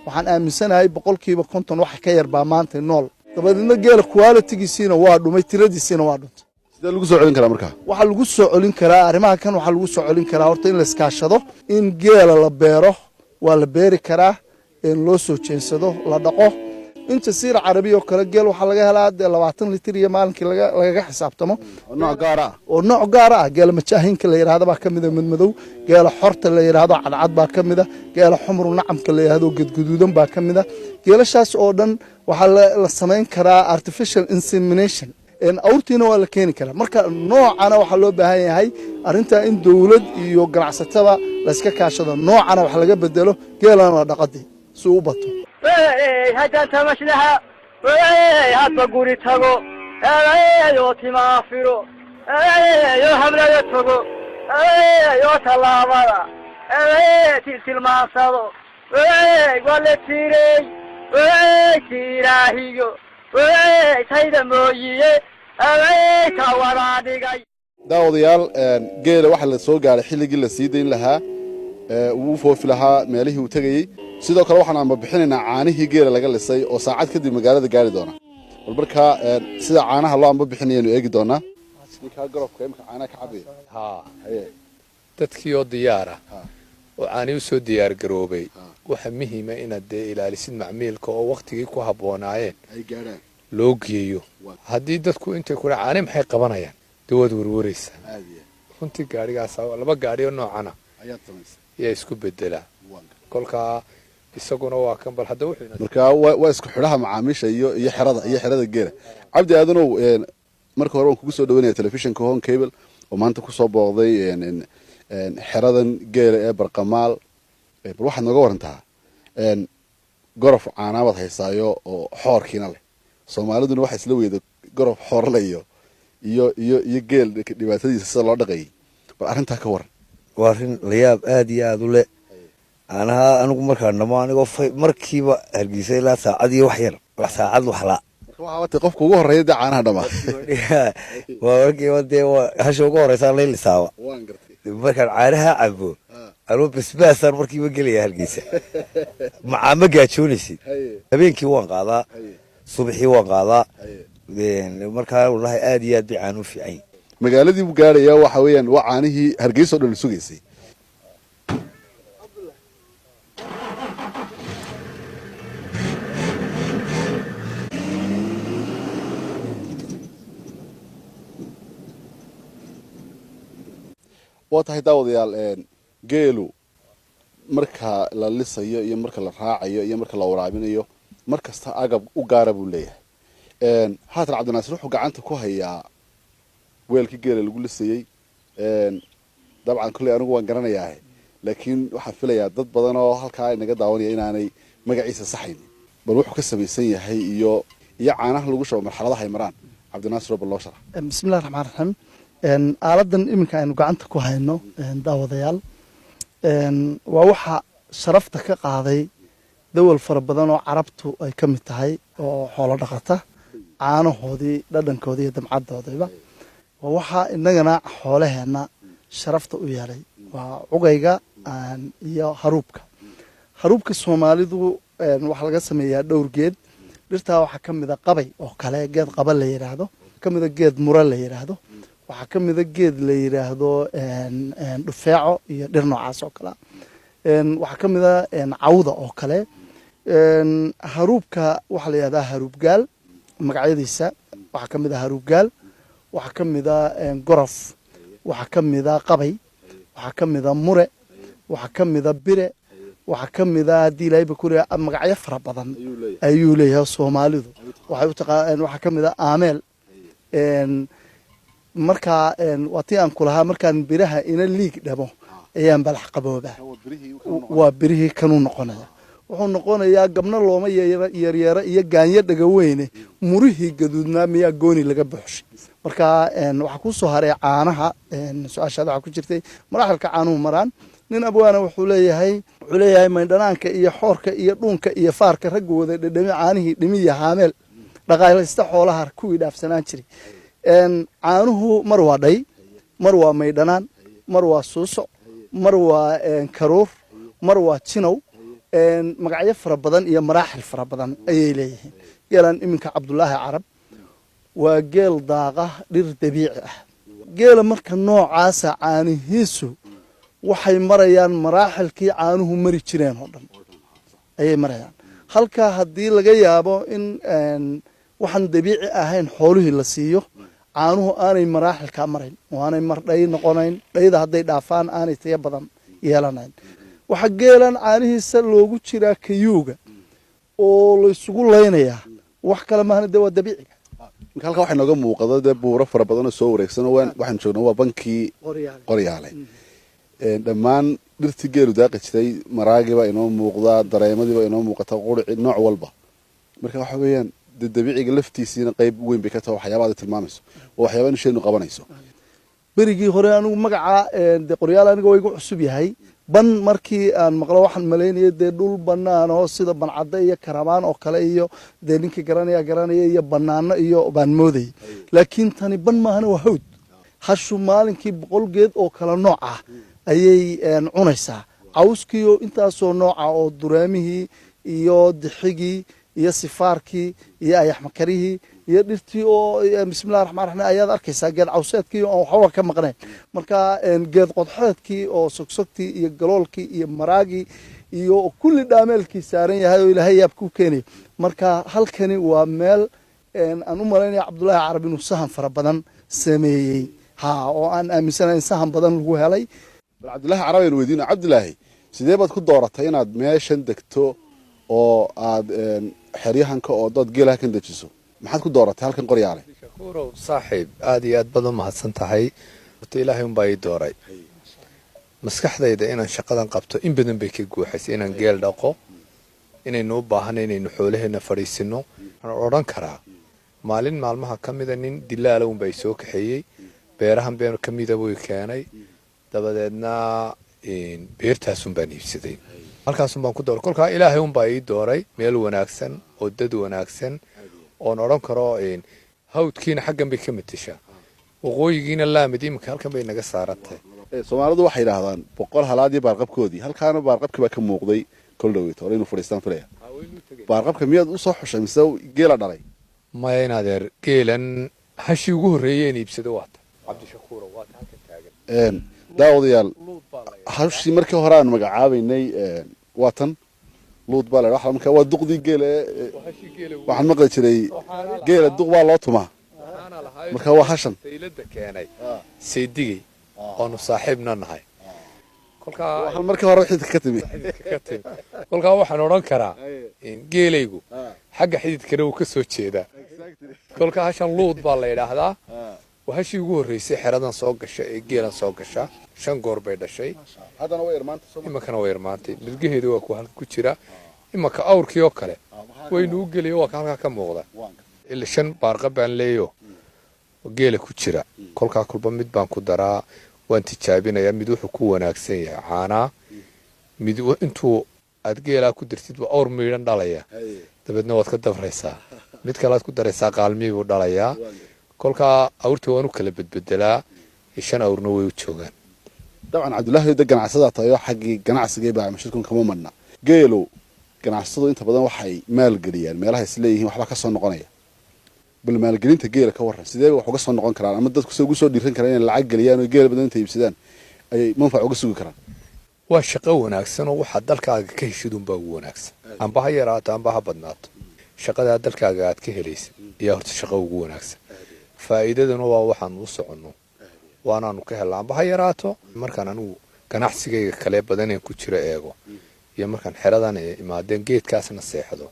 Waxaan aaminsanahay 50% wax ka yar baa maanta nool. Dabadeedna geela quality-giisiina waa dhumay, tiradiisiina waa dhuntay. Sidee lagu soo celin karaa markaa? Waxaa lagu soo celin karaa arrimaha kan, waxaa lagu soo celin karaa horta in la iskaashado, in geela la beero. Waa la beeri karaa in loo soo jeensado, la dhaqo. In Jasiira Carabiya oo kale geel waxaa laga helaa dee 20 litir iyo maalinkii lagaga xisaabtamo. Oo nooc gaara ah. Oo nooc gaara ah. Geela majaahinka la yidhahdo baa ka mida, madmadow. Geela xorta la yidhahdo cadcad baa ka mida. Geela xumru nacamka la yidhahdo gadguduudan baa ka mida. Geelashaas oo dhan waxaa la samayn karaa artificial insemination, awrtiina waa la keeni karaa. Marka noocana waxaa loo baahan yahay arrintaa in dowlad iyo ganacsatada layska kaashado, noocana wax laga bedelo, geelana la dhaqadi si uu u bato. Haddaan tamashlaha hadba guri tago oo timaafiro oo hablada tago oo tallaabada tiltilmaansado, waa la tirey tiraahiyo tayda mooyiye tawadaa dhigay. Daawadayaal, geela waxaa la soo gaaray xilligii la sii dayn lahaa, uu u foofi lahaa meelihii uu tegayey. Sidoo kale waxaan amba bixinaynaa caanihii geela laga lisay oo saacad kadib magaalada gaari doona. Bal markaa sida caanaha loo amba bixinayanu eegi doonaa. Ninkaa gorofka imika caanaha ka cabaya. Haa. Haye. Dadkii oo diyaara oo caani u soo diyaar garoobay, waxa muhiima inaad dee ilaalisid macmiilka oo waktigii ku habboonaayeen ay gaadhaan loo geeyo. Haddii dadku intay kula caani maxay qabanayaan, dee waad warwaraysaa. Aad iyo Runtii gaadhigaas, laba gaadhi oo noocana ayaad samaysay. Ayaa isku bedelaa kolkaa. Isaguna waa kan, bal hadda wuxuu Marka waa isku xidhaha macaamiisha iyo xerada geela. Cabdi Aadanow, marka hore waan kugu soo dhaweynaya telefishinka Horn Cable oo maanta kusoo booqday xeradan geela ee Barqamaal. Bal waxaad nooga warantaa, gorof caanaabaad haysaayo oo xoorkiina leh. Soomaaliduna waxaa isla weyda gorof xoorle iyo geel dhibaatadiisa sida loo dhaqayay. Bal arrintaa ka waran. Waa arrin layaab aad iyo aada u leh. Caanaha anigu markaan dhamo, anigoo fay markiiba Hargeysa ilaa saacad iyo wax yar, wax saacad wax la Marka waxaa watay qofka ugu horreeya dee caanaha dhamaa. Waa markiiba dee, waa hasha ugu horeysaa laylisaaba. Waan gartay. Markaan caanaha cabo anuu basbaasaan markiiba gelaya Hargeysa, macaama gaajoonaysid. Habeenkii waan qaadaa, subaxii waan qaadaa. Markaa wallahi aad iyo aad bay caano u fiican yihin. Magaaladii buu gaadhayaa. Waxa weeyaan waa caanihii Hargeysa oo dhan la sugaysay. Waa tahay daawadayaal, geelu marka la lisayo iyo marka la raacayo iyo marka la waraabinayo, mar kasta agab u gaara buu leeyahay. Haatan Cabdinaasir wuxuu gacanta ku hayaa weelkii geela lagu lisayey. Dabcan kolley anigu waan garanayaa, laakiin waxaan filayaa dad badan oo halkaa inaga daawanaya inaanay magaciisa saxayn. Bal wuxuu ka samaysan yahay iyo caanaha lagu shubo marxaladaha ay maraan, Cabdinaasir, bal loo sharax. Bismillahi raxmaan raxiim. Aaladan iminka aynu gacanta ku hayno, daawadayaal, waa waxa sharafta ka qaaday dawal fara badan oo Carabtu ay ka mid tahay oo xoolo dhaqata, caanahoodii, dhadhankoodii iyo damcadoodiiba. Waa waxa inagana xoolaheenna sharafta u yeelay, waa cugayga iyo haruubka. Haruubka Soomaalidu waxaa laga sameeyaa dhowr geed. Dhirtaa waxaa ka mid a qabay oo kale, geed qaba la yidhaahdo, ka mid a geed mura la yidhaahdo, waxaa ka mid a geed la yidhaahdo dhufeeco iyo dhir noocaas oo kale. Waxaa ka mid a cawda oo kale. Haruubka waxaa la yidhahdaa haruubgaal. Magacyadiisa waxaa ka mid a haruubgaal, waxaa ka mid a gorof, waxaa ka mid a qabay, waxaa ka mid a mure, waxaa ka mid a bire, waxaa ka mid a haddii Ilaahay ba kule magacyo fara badan ayuu leeyahay. Soomaalidu waxay u taqaan, waxaa ka mid a aameel. Markaa waa tii aan kulahaa, markaan biraha ina liig dhabo ayaan balax qaboobaa. Waa birihii kanuu noqonaya. Wuxuu noqonayaa gabno looma yeeryeero iyo gaanyo dhagaweyne, murihii gaduudnaa miyaa gooni laga buuxshay. Marka waxaa ku soo haray caanaha. Su-aashaada waxaa ku jirtay maraaxilka caanuhu maraan. Nin abwaana wuxuu leeyahay maydhanaanka iyo xoorka iyo dhuunka iyo faarka raggooda dhedhami, caanihii dhimiya haameel, dhaqaalaysta xoolaha kuwii dhaafsanaan jiray. Caanuhu mar waa dhay, mar waa maydhanaan, mar waa suusoc, mar waa karuur, mar waa jinow. Magacyo fara badan iyo maraaxil fara badan ayay leeyihiin. Geelan iminka Cabdulaahi Carab waa geel daaqa dhir dabiici ah. Geela marka noocaasa caanihiisu waxay marayaan maraaxilkii caanuhu mari jireen oo dhan ayay marayaan. Halkaa haddii laga yaabo in waxaan dabiici ahayn xoolihii la siiyo, caanuhu aanay maraaxilkaa marayn oo aanay mar dhay noqonayn, dhayda hadday dhaafaan aanay tayo badan yeelanayn. Waxaa geelan caanihiisa loogu jiraa kayuuga oo laysugu laynayaa wax kale maahna, dee waa dabiiciga. Marka halkaa waxaa inooga muuqda dee buuro fara badan oo soo wareegsan. Oo waxaan joognaa waa bankii Qoryaale. Dhammaan dhirtii geelu daaqi jiray, maraagiibaa inoo muuqda, dareemadiibaa inoo muuqata, qurici, nooc walba. Marka waxa weeyaan dee dabiiciga laftiisiina qayb weyn bay ka tahay waxyaabaha aad tilmaamayso, waa waxyaaba in sheenu qabanayso. Berigii hore anigu magaca dee Qoryaal aniga waa igu cusub yahay. Ban markii aan maqlo waxaan malaynaya dee dhul banaan oo sida Bancadde iyo Karabaan oo kale, iyo dee ninkii garanaya garanaya, iyo banaano iyo baan moodayay. Laakiin tani ban maahana, waa hawd. Hashu maalinkii 100 geed oo kala nooc ah ayay cunaysaa. Cawskiio intaasoo nooca oo dureemihii iyo dixigii iyo sifaarkii iyo ayaxmakarihii Iyo dhirtii oo bismillahi raxmaan raxiim ayaad arkaysaa, geed cawseedkii oo aan waxba ka maqnayn. Marka geed qodxeedkii oo sogsogtii iyo galoolkii iyo maraagii iyo kulli dhaameelkii saaran yahay oo Ilaahay yaab ku keenayo. Marka halkani waa meel aan u malaynaya Cabdullaahi Carab inuu sahan fara badan sameeyey, ha, oo aan aaminsanahay in sahan badan lagu helay. Bal Cabdillaahi Carab aynu weydiino. Cabdilaahi, sidee baad ku dooratay inaad meeshan degto oo aad xeryahanka oo dad geela halkan dejiso? Maxaad ku dooratay halkan Qoryaale? Shakuurow saaxiib, aad iyo aad baad u mahadsan tahay. Horta Ilaahay unbaa ii dooray. Maskaxdayda inaan shaqadan qabto in badan bay ka guuxaysay, inaan geel dhaqo, inaynu u baahanay inaynu xoolaheenna fadhiisino. Waxaan odhan karaa maalin maalmaha ka mida nin dilaala unbaa i soo kaxeeyey, beerahan beer ka mida buu i keenay. Dabadeedna beertaasun baan iibsaday, halkaasun baan ku dooray. Kolkaa Ilaahay unbaa ii dooray meel wanaagsan oo dad wanaagsan oon odhan karo. Hawdkiina xaggan bay ka matashaa, waqooyigiina laamid iminka halkan bay naga saarantahay. Soomaalidu waxay yidhaahdaan 100 halaad iyo baarqabkoodii. Halkaana baarqabkii baa ka muuqday kol dhaweyto hore inuu fadhiistaan filaya. Baarqabka miyaad usoo xushay mise geela dhalay? Maya, in adeer, geelan hashii ugu horreeyeen iibsado waata, Cabdishakuuro, waata halkan taagan. Daawadayaal, Luud baa la yidhaahdaa. Hashii markii hore aan magacaabaynay waa tan, Luud baa la yidhaha. Marka waa duqdii geela Waa hashii geela ugu waxaan maqli jiray geela duq baa loo tumaa. Waxaana lahaa Marka waa hashan. Saylada keenay saydigay oonu saaxiibna nahay kolkaa. Waxaan markii hore xididka ka timi. Xididka ka timi. Kolkaa waxaan odhan karaa in geelaygu xagga xididkana uu ka soo jeedaa. Kolkaa hashan Luud baa la yidhaahdaa. Waa hashii ugu horreysay xeradan soo gasha ee geelan soo gasha. Shan goor bay dhashay. Haddana way irmaanta soo. Iminkana way irmaantay. Midgaheedu waa kuwa halka ku jira. Imanka awrkii oo kale waynu u geliyo, waa ka halkaa ka muuqda. Ila shan baarqa baan leeyo oo geela ku jira. Kolkaa kolba mid baan ku daraa, waan tijaabinayaa. Mid wuxuu ku wanaagsan yahay caanaa, mid intuu aad geelaa ku dirtid buu awr miidhan dhalaya, dabeedna waad ka dabraysaa. Mid kale aad ku daraysaa, qaalmii buu dhalayaa. Kolkaa awrta waan u kala bedbedelaa. Shan awrna way u joogaan. Dabcan Cabdullaahi, de ganacsadaa tahay oo xaggii ganacsiga baa mashirkun kama madhna. Geelu ganacsatadu inta badan waxay maalgeliyaan meelaha is leeyihiin waxbaa ka soo noqonaya. Bal maalgelinta geela ka warran, sidee wax uga soo noqon karaan ama dadku se ugu soo dhiiran karaan inay lacag geliyaan oo geel badan inta iibsadaan ayay manfac uga sugi karaan? Waa shaqo wanaagsan oo waxaad dalkaaga ka heshid unbaa ugu wanaagsan, amba ha yaraato amba ha badnaato. Shaqadaa dalkaaga aad ka helaysa ayaa horta shaqo ugu wanaagsan. Faa'iidaduna waa waxaanu u soconno, waanaanu ka helna, amba ha yaraato. Markaan anigu ganacsigayga kale badaneen ku jiro eego iyo markaan xeradan imaadeen geedkaasna seexdo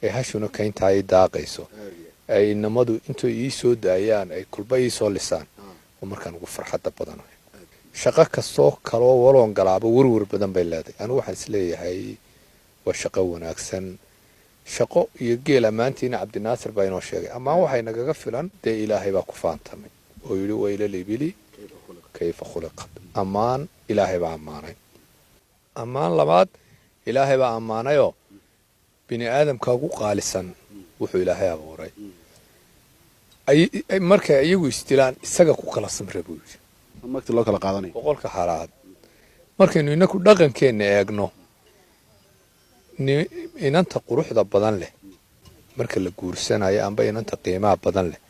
ee hashuna kayntaa ay daaqayso, ay inamadu intay ii soo daayaan, ay kulba ii soo lisaan, oo markaan ugu farxadda badanahay. Shaqo kastoo kaloo waloon galaaba werwer badan bay leedahay. Anigu waxaan isleeyahay waa shaqo wanaagsan, shaqo iyo geel ammaantiina Cabdinaasir baa inoo sheegay. Ammaan waxay nagaga filan dee Ilaahay baa ku faantamay oo yidhi: "وإلى الإبل كيف خلقت". Ammaan Ilaahay baa ammaanay. Ammaan labaad Ilaahay baa ammaanayoo bini aadamka ugu qaalisan wuxuu Ilaahay abuuray. Markay iyagu isdilaan isaga ku kala samre buu yidhi. Magti loo kala qaadanayo. 100-ka halaad. Markaynu inaku dhaqankeenna eegno, inanta quruxda badan leh marka la guursanayo, amba inanta qiimaha badan leh,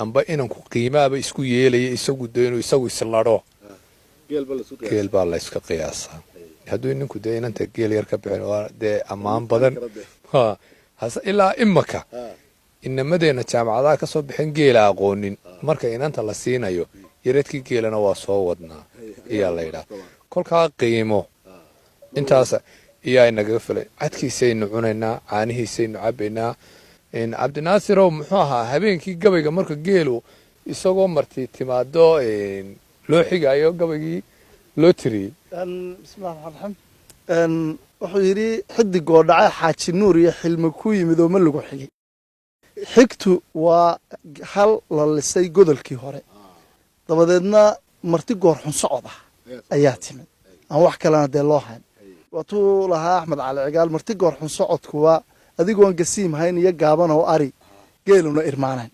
amba inanku qiimaaba isku yeelaya isagu de inuu isagu isladho, geel baa la iska qiyaasaa. Hadduu ninku dee inanta geel yar ka bixin, waa dee ammaan badan. Hase ilaa imaka inamadeenna jaamacadaha ka soo bixin geela aqoonin, marka inanta la siinayo yaradkii geelana waa soo wadnaa iyaa la yidhaha. Kolkaa qiimo intaas iyaa inagaga filay. Cadkiisaynu cunaynaa, caanihiisaynu cabaynaa. Cabdinaasirow, muxuu ahaa habeenkii gabayga marka geelu isagoo marti timaado loo xigayo gabaygii loo tiriyey? Bismillahi raxmaan raxiim. Wuxuu yidhi: "Xidigoo dhace Xaaji Nuur iyo xilmi ku yimid oo ma lagu xigay. Xigtu waa hal la lisay godolkii hore, dabadeedna marti goor xun socod ah ayaa timid, aan wax kalena dee loo hayn." Waatuu lahaa Axmed Cali Cigaal: "Marti goor xun socodkuwa adigoon gasiim hayn iyo gaaban oo ari geeluna irmaanayn."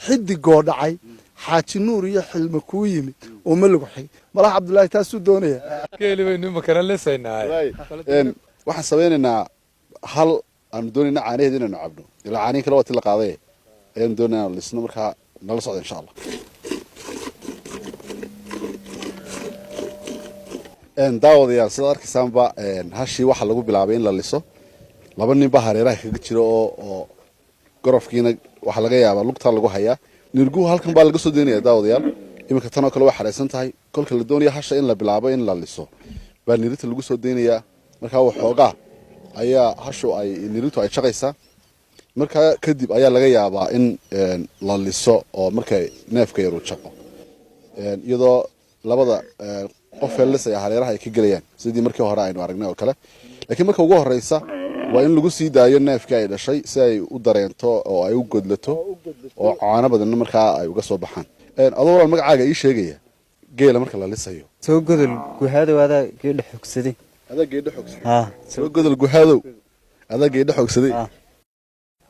Xidigoo dhacay, Xaaji Nuur iyo Xilme kuu yimid oo ma lagu xigay. Malax Cabdullaahi taasuu doonaya. Geeli baynu imakana lesaynaa. Waxaan samaynaynaa hal aanu doonayna caanaheed inaynu cabno, ilaa caanihin kale waa ti la qaaday, ayaanu doonayna inaanu lisno. Markaa nala socda, insha Allah. Daawadayaal, sidaad arkaysaanba, hashii waxaa lagu bilaabay in la liso. Laba nin baa hareeraha kaga jira oo gorofkiina waxaa laga yaabaa lugtaa lagu hayaa. Nirguhu halkan baa laga soo daynaya, daawadayaal. Iminka tan oo kale way xaraysan tahay. Kolka la doonaya hasha in la bilaabo in la liso baa nirita lagu soo daynayaa. Markaa waxoogaa ayaa hashu ay niritu ay shaqaysaa. Markaa kadib ayaa laga yaabaa in la liso, oo markay neefka yar uu jaqo, iyadoo labada qofee lisaya hareeraha ay ka gelayaan, sidii markii hore aynu aragnay oo kale. Laakiin marka ugu horeysa waa in lagu sii daayo neefkii ay dhashay, si ay u dareento oo ay u godlato oo caano badanna markaa ay uga soo baxaan. Adoo walaal magacaaga ii sheegaya, geela marka la lisayo? Soo Godol Guhaadow, adaa geedha xogsaday. Adaa geedha xogsaday. Haa. Soo Godol Guhaadow, adaa geedha xogsaday.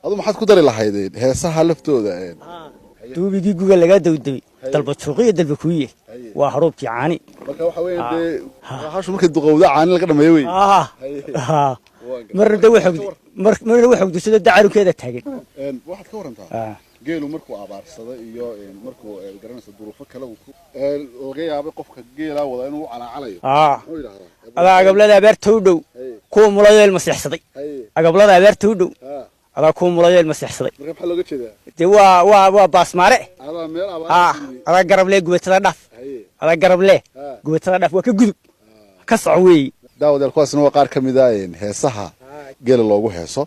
Adu maxaad ku dari lahaydeen heesaha laftooda? Duubigii guga lagaa dawdaway, dalba juuqiyo dalba kuuye, waa haruubkii caani. Marka waxa weeye dee hashu markay duqowda caani laga dhameeyo wey. Marna de marna wax xogdusado dacarunkeeda taagan. Waxaad ka warantaa geelu markuu abaarsado iyo markuu garanaysa duruufo kale uu laga yaabay qofka geelaa wada inuu u calaacalayo, muxuu yidhahdaa? Adaa agablada abeerta u dhow kuwa mulayo ilma seexsaday. Agablada abeerta u dhow adaa kuwa mulayo ilma seexsaday. Marka maxaa looga jeedaa? Dee waa baasmaare. Adaa meel abaar. Adaa garablee gubatada dhaaf. Adaa garablee gubatada dhaaf, waa ka gudub, ka soco weeyi. Daawadayaal, kuwaasna waa qaar ka mid a heesaha geela loogu heeso.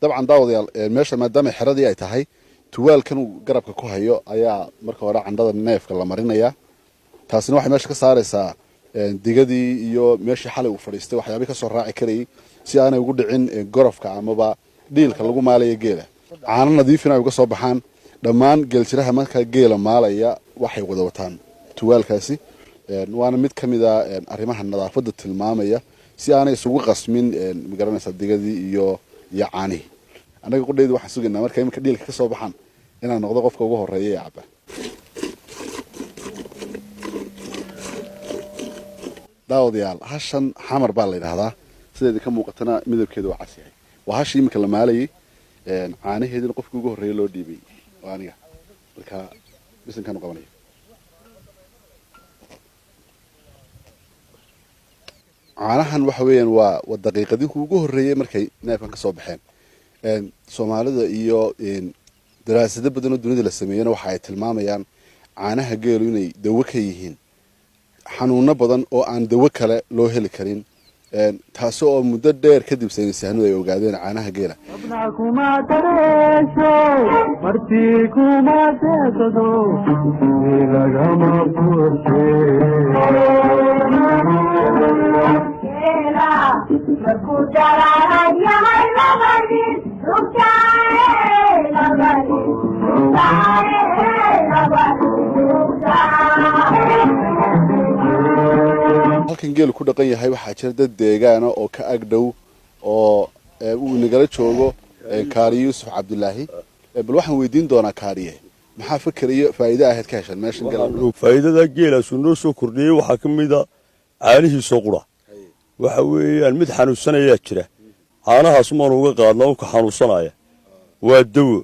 Dabcan daawadayaal, meesha maadaama xeradii ay tahay, tuwaalkan uu garabka ku hayo ayaa marka hore candhada neefka la marinayaa. Taasina waxay meesha ka saaraysaa digadii iyo meeshii xalay uu fadhiistay, waxyaabihii kasoo raaci karayay, si aanay ugu dhicin gorofka amaba dhiilka lagu maalaya geela, caano nadiifina ay uga soo baxaan. Dhammaan geeljiraha markaa geela maalaya waxay wada wataan tuwaalkaasi, waana mid ka mid a arrimaha nadaafadda tilmaamaya, si aanay isugu qasmin, magaranaysaa, digadii iyo caanihii. Annaga qudhayda waxaan sugaynaa marka iminka dhiilka ka soo baxaan inaan noqdo qofka ugu horreeya ee cabba. Daawadayaal, hashan Xamar baa la yidhaahdaa. Sideeda ka muuqatana midabkeeda waa cas yahay. Waa hashii iminka la maalayay, caanaheedina qofkii ugu horreeya loo dhiibay waa aniga. Marka bisinkaan u qabanaya. Caanahan waxa weeyaan waa daqiiqadii ugu horreeyey markay neefkan ka soo baxeen. Soomaalida iyo daraasado badan oo dunida la sameeyena waxa ay tilmaamayaan caanaha geelu inay dawo ka yihiin xanuuno badan oo aan dawo kale loo heli karin, taasi oo muddo dheer kadib saynisyahanadu ay ogaadeen caanaha geela. Kuma dareesho, martii kuma deeqdo, lagama buurshe. Markuu daraaran yahay labadii rugtaaye, labadii rugtaaye, labadii rugtaaye. Halkan geelu ku dhaqan yahay waxaa jira dad deegaana oo ka agdhow oo uu nagala joogo Kaariye Yuusuf Cabdilaahi. Bal waxaan weydiin doonaa Kaariye, maxaa fikir iyo faa'iide ahayd ka hesheen meeshan gela? Faa'iidada geelaasu noo soo kordhiyey waxaa ka mid a caanihiisoo qura. Waxa weeyaan mid xanuunsanayaa jira, caanahaas maanu uga qaadnaa unka xanuunsanaya, waa dawo.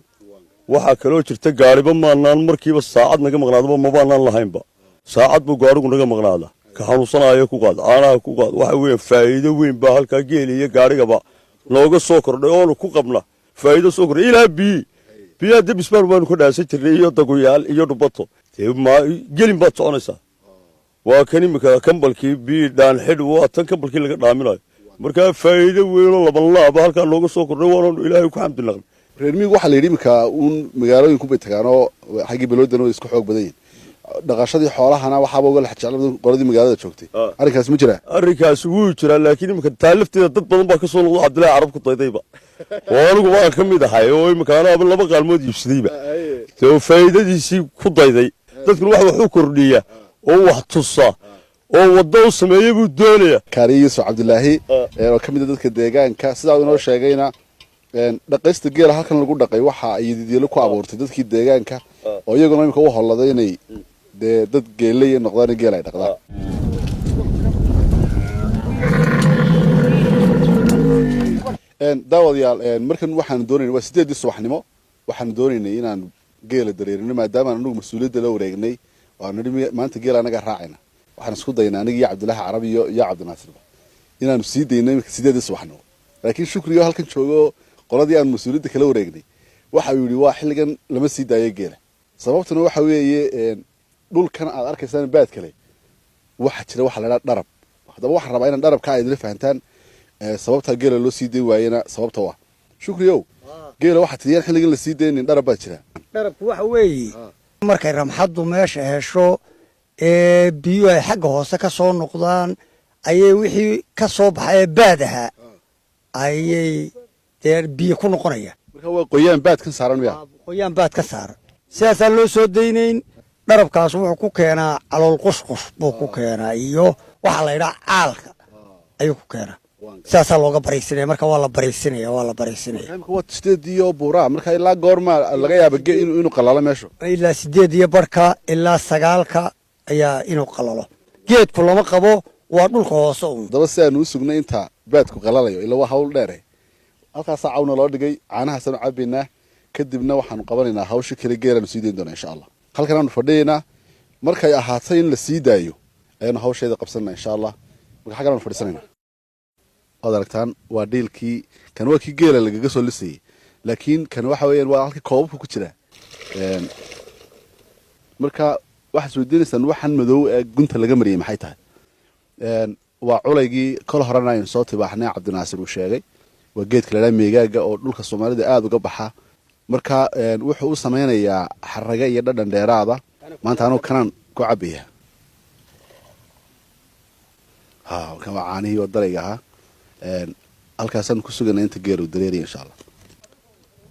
Waxaa kaloo jirta gaariba maanaan markiiba saacad naga maqnaadaba mabaanaan lahaynba. Saacad buu gaarigu naga maqnaada, ka xanuunsanaya ku qaad, caanaha ku qaad. Waxa weeyaan faa'iido weyn baa halkaa geel iyo gaarigaba nooga soo kordhay oonu ku qabna faa'iido soo kordhay. Ilaa biyi biyaha debisbaan baanu ka dhaansan jirnay iyo daguyaal iyo dhubato. Dee ma gelin baad soconaysaa. Waa kan iminka kambalkii biyi dhaan xidh, waa tan kambalkii laga dhaaminayo. Markaa faa'iido weynoo labanlaaba halkaa nooga soo kordhay, waanaanu Ilaahay ku xamdi naqnay. Reer miyigu waxaa la yidhi iminka uun magaalooyinku bay tagaan oo xaggii balooddana way isku xoog badan yihin. Dhaqashadii xoolahana waxaaba uga lex jecel qoladii magaalada joogtay. Arrinkaas ma jiraa? Arrinkaasi wuu jiraa, laakiin iminka taa lafteeda dad badan baa ka soo noqdo Cabdillahi Carab ku daydayba, oo anigu waan ka mid ahay, oo iminka anaaba laba qaalmood iibsadayba, dee faa'iidadiisii ku dayday. Dadkuna wax u kordhiya oo wax tusa oo waddo u sameeya buu doonaya. Kaariye Yuusuf Cabdilaahi oo ka mid a dadka deegaanka, sidaa uu inoo sheegayna, dhaqaysta geela halkan lagu dhaqay waxa ay didiilo ku abuurtay dadkii deegaanka, oo iyaguna imika u holladay inay dee dad geeley noqdaan, geel ay dhaqdaan. Daawadayaal, markan waxaanu doonaynay waa 8dii subaxnimo. Waxaanu doonaynay inaan geela dareerino, maadaama aan anagu mas-uuliyadda la wareegnay oo aan nidhi maanta geela anagaa raacayna. Waxaan isku daynay aniga iyo Cabdillaahi Carabi iyo Cabdinaasirba inaanu sii dayno iminka 8dii subaxnimo, laakiin Shukriyo halkan joogo, qoladii aan mas-uuliyadda kala wareegnay, waxa uu yidhi waa xilligan lama sii daayo geela. Sababtuna waxa weeye, dhulkan aad arkaysaan baad kale waxa jira waxa la idhaha dharab. Haddaba waxaan rabaa inaan dharabka aad idila fahantaan, sababta geela loo sii dayn waayena sababta waa, Shukriyow, geela waxaa tidiyaan xilligan la sii daynin dharab baa jira. Dharabku waxa weeye markay ramxaddu meesha hesho ee biyuhu ay xagga hoose ka soo noqdaan, ayay wixii ka soo baxay ee baad ahaa ayay dee biyo ku noqonayaan. Marka waa qoyaan baad kan saaran miya? Qoyaan baad ka saaran, sidaasaan loo soo daynayn. Dharabkaas wuxuu ku keenaa calool qushqush buu ku keenaa, iyo waxaa la yidhaha caalka ayuu ku keenaa. Sidaasaa looga baraysinaya. Marka waa la baraysinaya, waa la baraysinaya. Imika waa 8 iyo buuraa. Marka ilaa goorma laga yaaba inuu qalalo meeshu? Ilaa 8 iyo barka ilaa 9ka ayaa inuu qalalo. Geedku lama qabo, waa dhulka hoose uun. Haddaba si aanu u sugnay inta baadku qalalayo, ila waa hawl dheere, halkaasaa cawna loo dhigay, caanahaasaanu cabaynaa, kadibna waxaanu qabanaynaa hawsha kale, geelaanu sii dayn doonaa insha Allah. Halkan aanu fadhiyaynaa, markay ahaatay in la sii daayo ayaanu hawsheeda qabsanana insha Allah. Marka xaggan aanu fadhiisanayna, waad aragtaan, waa dhiilkii. Kan waa kii geela lagaga soo lisayay, laakiin kan waxa weeyaan waa halkii koobabka ku jira. Marka waxaad isweydiinaysaan waxan madow ee gunta laga mariyay maxay tahay? Waa culaygii kol horena aynu soo tibaaxnay, Cabdinaasir uu sheegay. Waa geedka la idhaha meegaaga oo dhulka Soomaalida aada uga baxa. Marka wuxuu u sameynayaa xaraga iyo dhadhan dheeraada. Maanta anugu kanaan ku cabaya. Ha, kan waa caanihii oo darayga ahaa. Halkaasaan ku suganay inta geelu dareeraya insha Allah.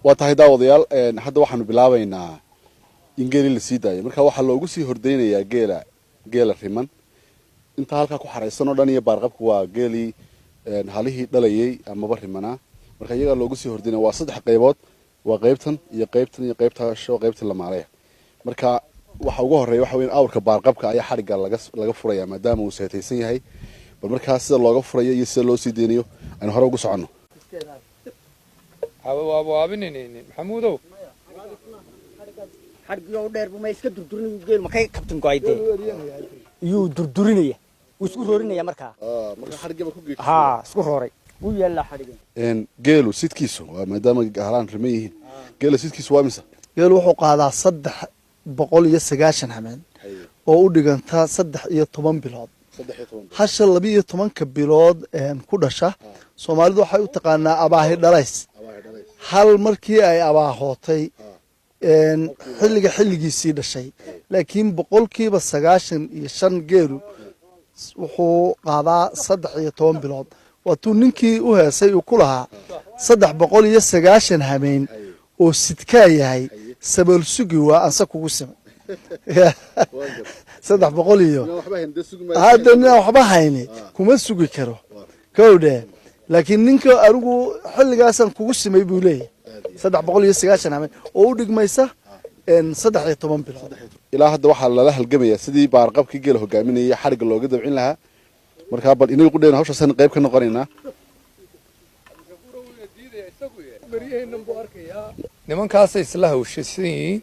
Waa tahay daawadayaal, hadda waxaanu bilaabaynaa in geelii la sii daayo. Marka waxaa loogu sii hordeynayaa geela riman intaa halkaa ku xaraysan oo dhan, iyo baarqabka waa geelii halihii dhalayay amaba rimanaa. Marka iyagaa loogu sii hordeynaya. Waa saddex qaybood: waa qaybtan iyo qaybtan iyo qaybtaasho, qaybta lamaalaya. Marka waxa ugu horeeya waxa weyn awrka baarqabka ayaa xadhigga laga furaya, maadaama uu seetaysan yahay. Bal markaa sida looga furayo iyo sida loo sii deynayo aynu hore ugu soconno. Waabinaynin Maxamuudow. Xadhigii oo dheer buu ma iska durdurinaya geel makay kabtin go'aydee, iyuu durdurinaya, wuu isku roorinaya markaa. Marka xadhiggiiba ku geejisay. Haa, isku rooray, wuu yaallaa xadhigin. Geelu sidkiisu waa, maadaama halaan riman yihiin, geelu sidkiisu waa mise? Geelu wuxuu qaadaa 390 hameen oo u dhiganta 13 bilood. 13. Hasha 12-ka bilood ku dhasha, Soomaalidu waxay u taqaanaa abaahi dhalays. Hal markii ay abaahootay xilliga xilligiisii dhashay, laakiin 95% geelu wuxuu qaadaa 13 bilood. Waatuu ninkii u heesay uu ku lahaa 390 hameen oo sidkaa yahay, sabool sugi waa anse kugu simay. 300 iyo hadda ninaan waxba hayni kuma sugi karo kowdhe, laakiin ninka anigu xilligaasaan kugu simay buu leeyahay. 390 hameen oo u dhigmaysa 13 bilood. Ilaa hadda waxaa lala halgamayaa sidii baarqabkii geela hogaaminayay xadhigga looga dabcin lahaa. Markaa bal inaga qudheen hawshaasaan qayb ka noqonaynaa. Nimankaasay isla hawshasan yihiin.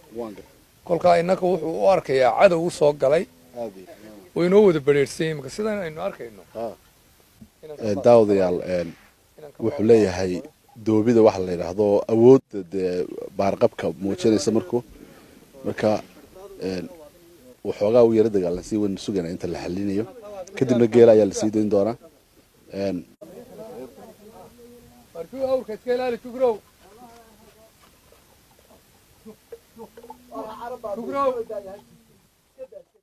Kolkaa innaka wuxuu u arkayaa cadow u soo galay, way inoo wada bedheersan yihin marka sidan aynu arkayno. Daawadayaal, wuxuu leeyahay doobida waxa la yidhaahdo awoodda dee baarqabka muujinaysa markuu marka waxoogaa u yaro dagaalansiy. Waynu sugaynaa inta la xalinayo, kadibna geela ayaa lasii dayn doonaa. Markuu awrka iska ilaali, Shukrow, Shukrow.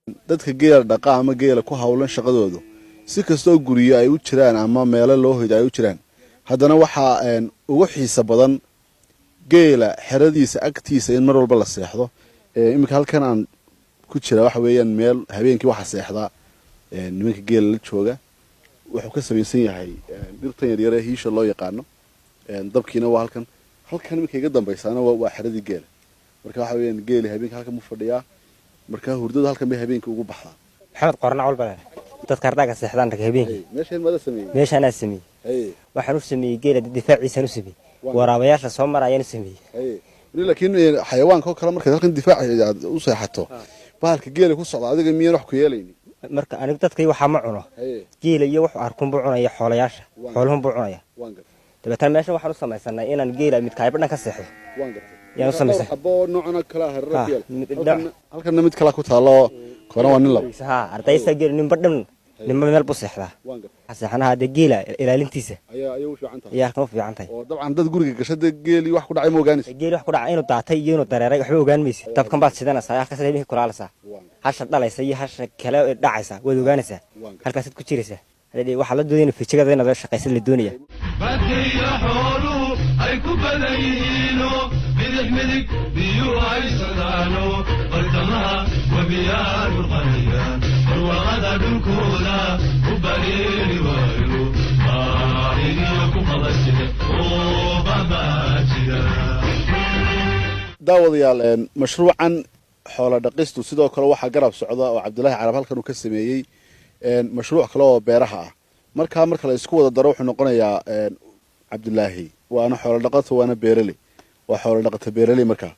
Dadka geela dhaqa ama geela ku hawlan shaqadoodu, si kastoo guryo ay u jiraan ama meelo loo hoydo ay u jiraan, haddana waxaa ugu xiisa badan geela xeradiisa agtiisa in mar walba la seexdo. Iminka halkan aan ku jira waxa weeyaan meel habeenkii waxaa seexda nimanka geela la jooga. Wuxuu ka samaysan yahay dhirtan yaryar ee hiisha loo yaqaano. Dabkiina waa halkan. Halkan iminka iga dambaysaana waa xeradii geela. Marka waxa weeyaan geeli habeenkii halkan buu fadhiyaa, marka hurdada halkan bay habeenkii ugu baxdaa. Maxamed Qorna Colba, dadka ardaaga seexdaan rag habeenkii. Meeshan mada sameeyey? Meeshaanaa sameeyey. Waxaan u sameeyey geela difaaciisaan u sameeyey, waraabayaasha soo marayaan u sameeyey. Laakiin xayawaanka oo kale markaad halkan difaac aad u seexato, bahalka geela ku socda adiga miyaan wax ku yeelaynin? Marka anigu dadkii waxaa ma cuno, geela iyo wuxuu arkunbuu cunaya, xoolayaasha xooluhunbuu cunaya. Dabeetana meesha waxaan u samaysanay inaan geela midkaayba dhan ka seexdo. Yaan u samaysan. Xabo noocana kala hareera ku yaal, halkanna mid kala ku taalo, koona waa nin laba. Ha, ardaysa geela ninba dhan, ninba meel buu seexdaa. Seexanaha dee geela ilaalintiisa ayaa ayay u fiican tahay. Ayaa halkan u fiican tahay. Oo dabcan dad guriga gasha dee geelii wax ku dhacay ma ogaanaysa. Geeli wax ku dhacay, inuu daatay iyo inuu dareeray waxba ogaan maysa. Dabkan baad shidanaysaa, halkaas habeenkii kulaalaysaa. Hasha dhalaysa iyo hasha kale dhacaysa waad ogaanaysaa, halkaasaad ku jiraysaa. Waxaa la doonaya fijigada inaad shaqaysa la doonaya. Badkiyo xooluhu ay ku badan yihiino, bidix midig biyuhu ay socdaano, bartamaha webiyaan burqanayaan, barwaaqada dhulkooda u bareeri waayo, baahidiyo ku qabase oo babaa jira. Daawadayaal, mashruucan xoola dhaqistu sidoo kale waxaa garab socda oo Cabdilaahi Carab halkan uu ka sameeyey mashruuc kale oo beeraha ah. Markaa marka la isku wada daro wuxuu noqonayaa Cabdilaahi waana xoolo dhaqato waana beeraley, waa xoolo dhaqato beeraley. Markaa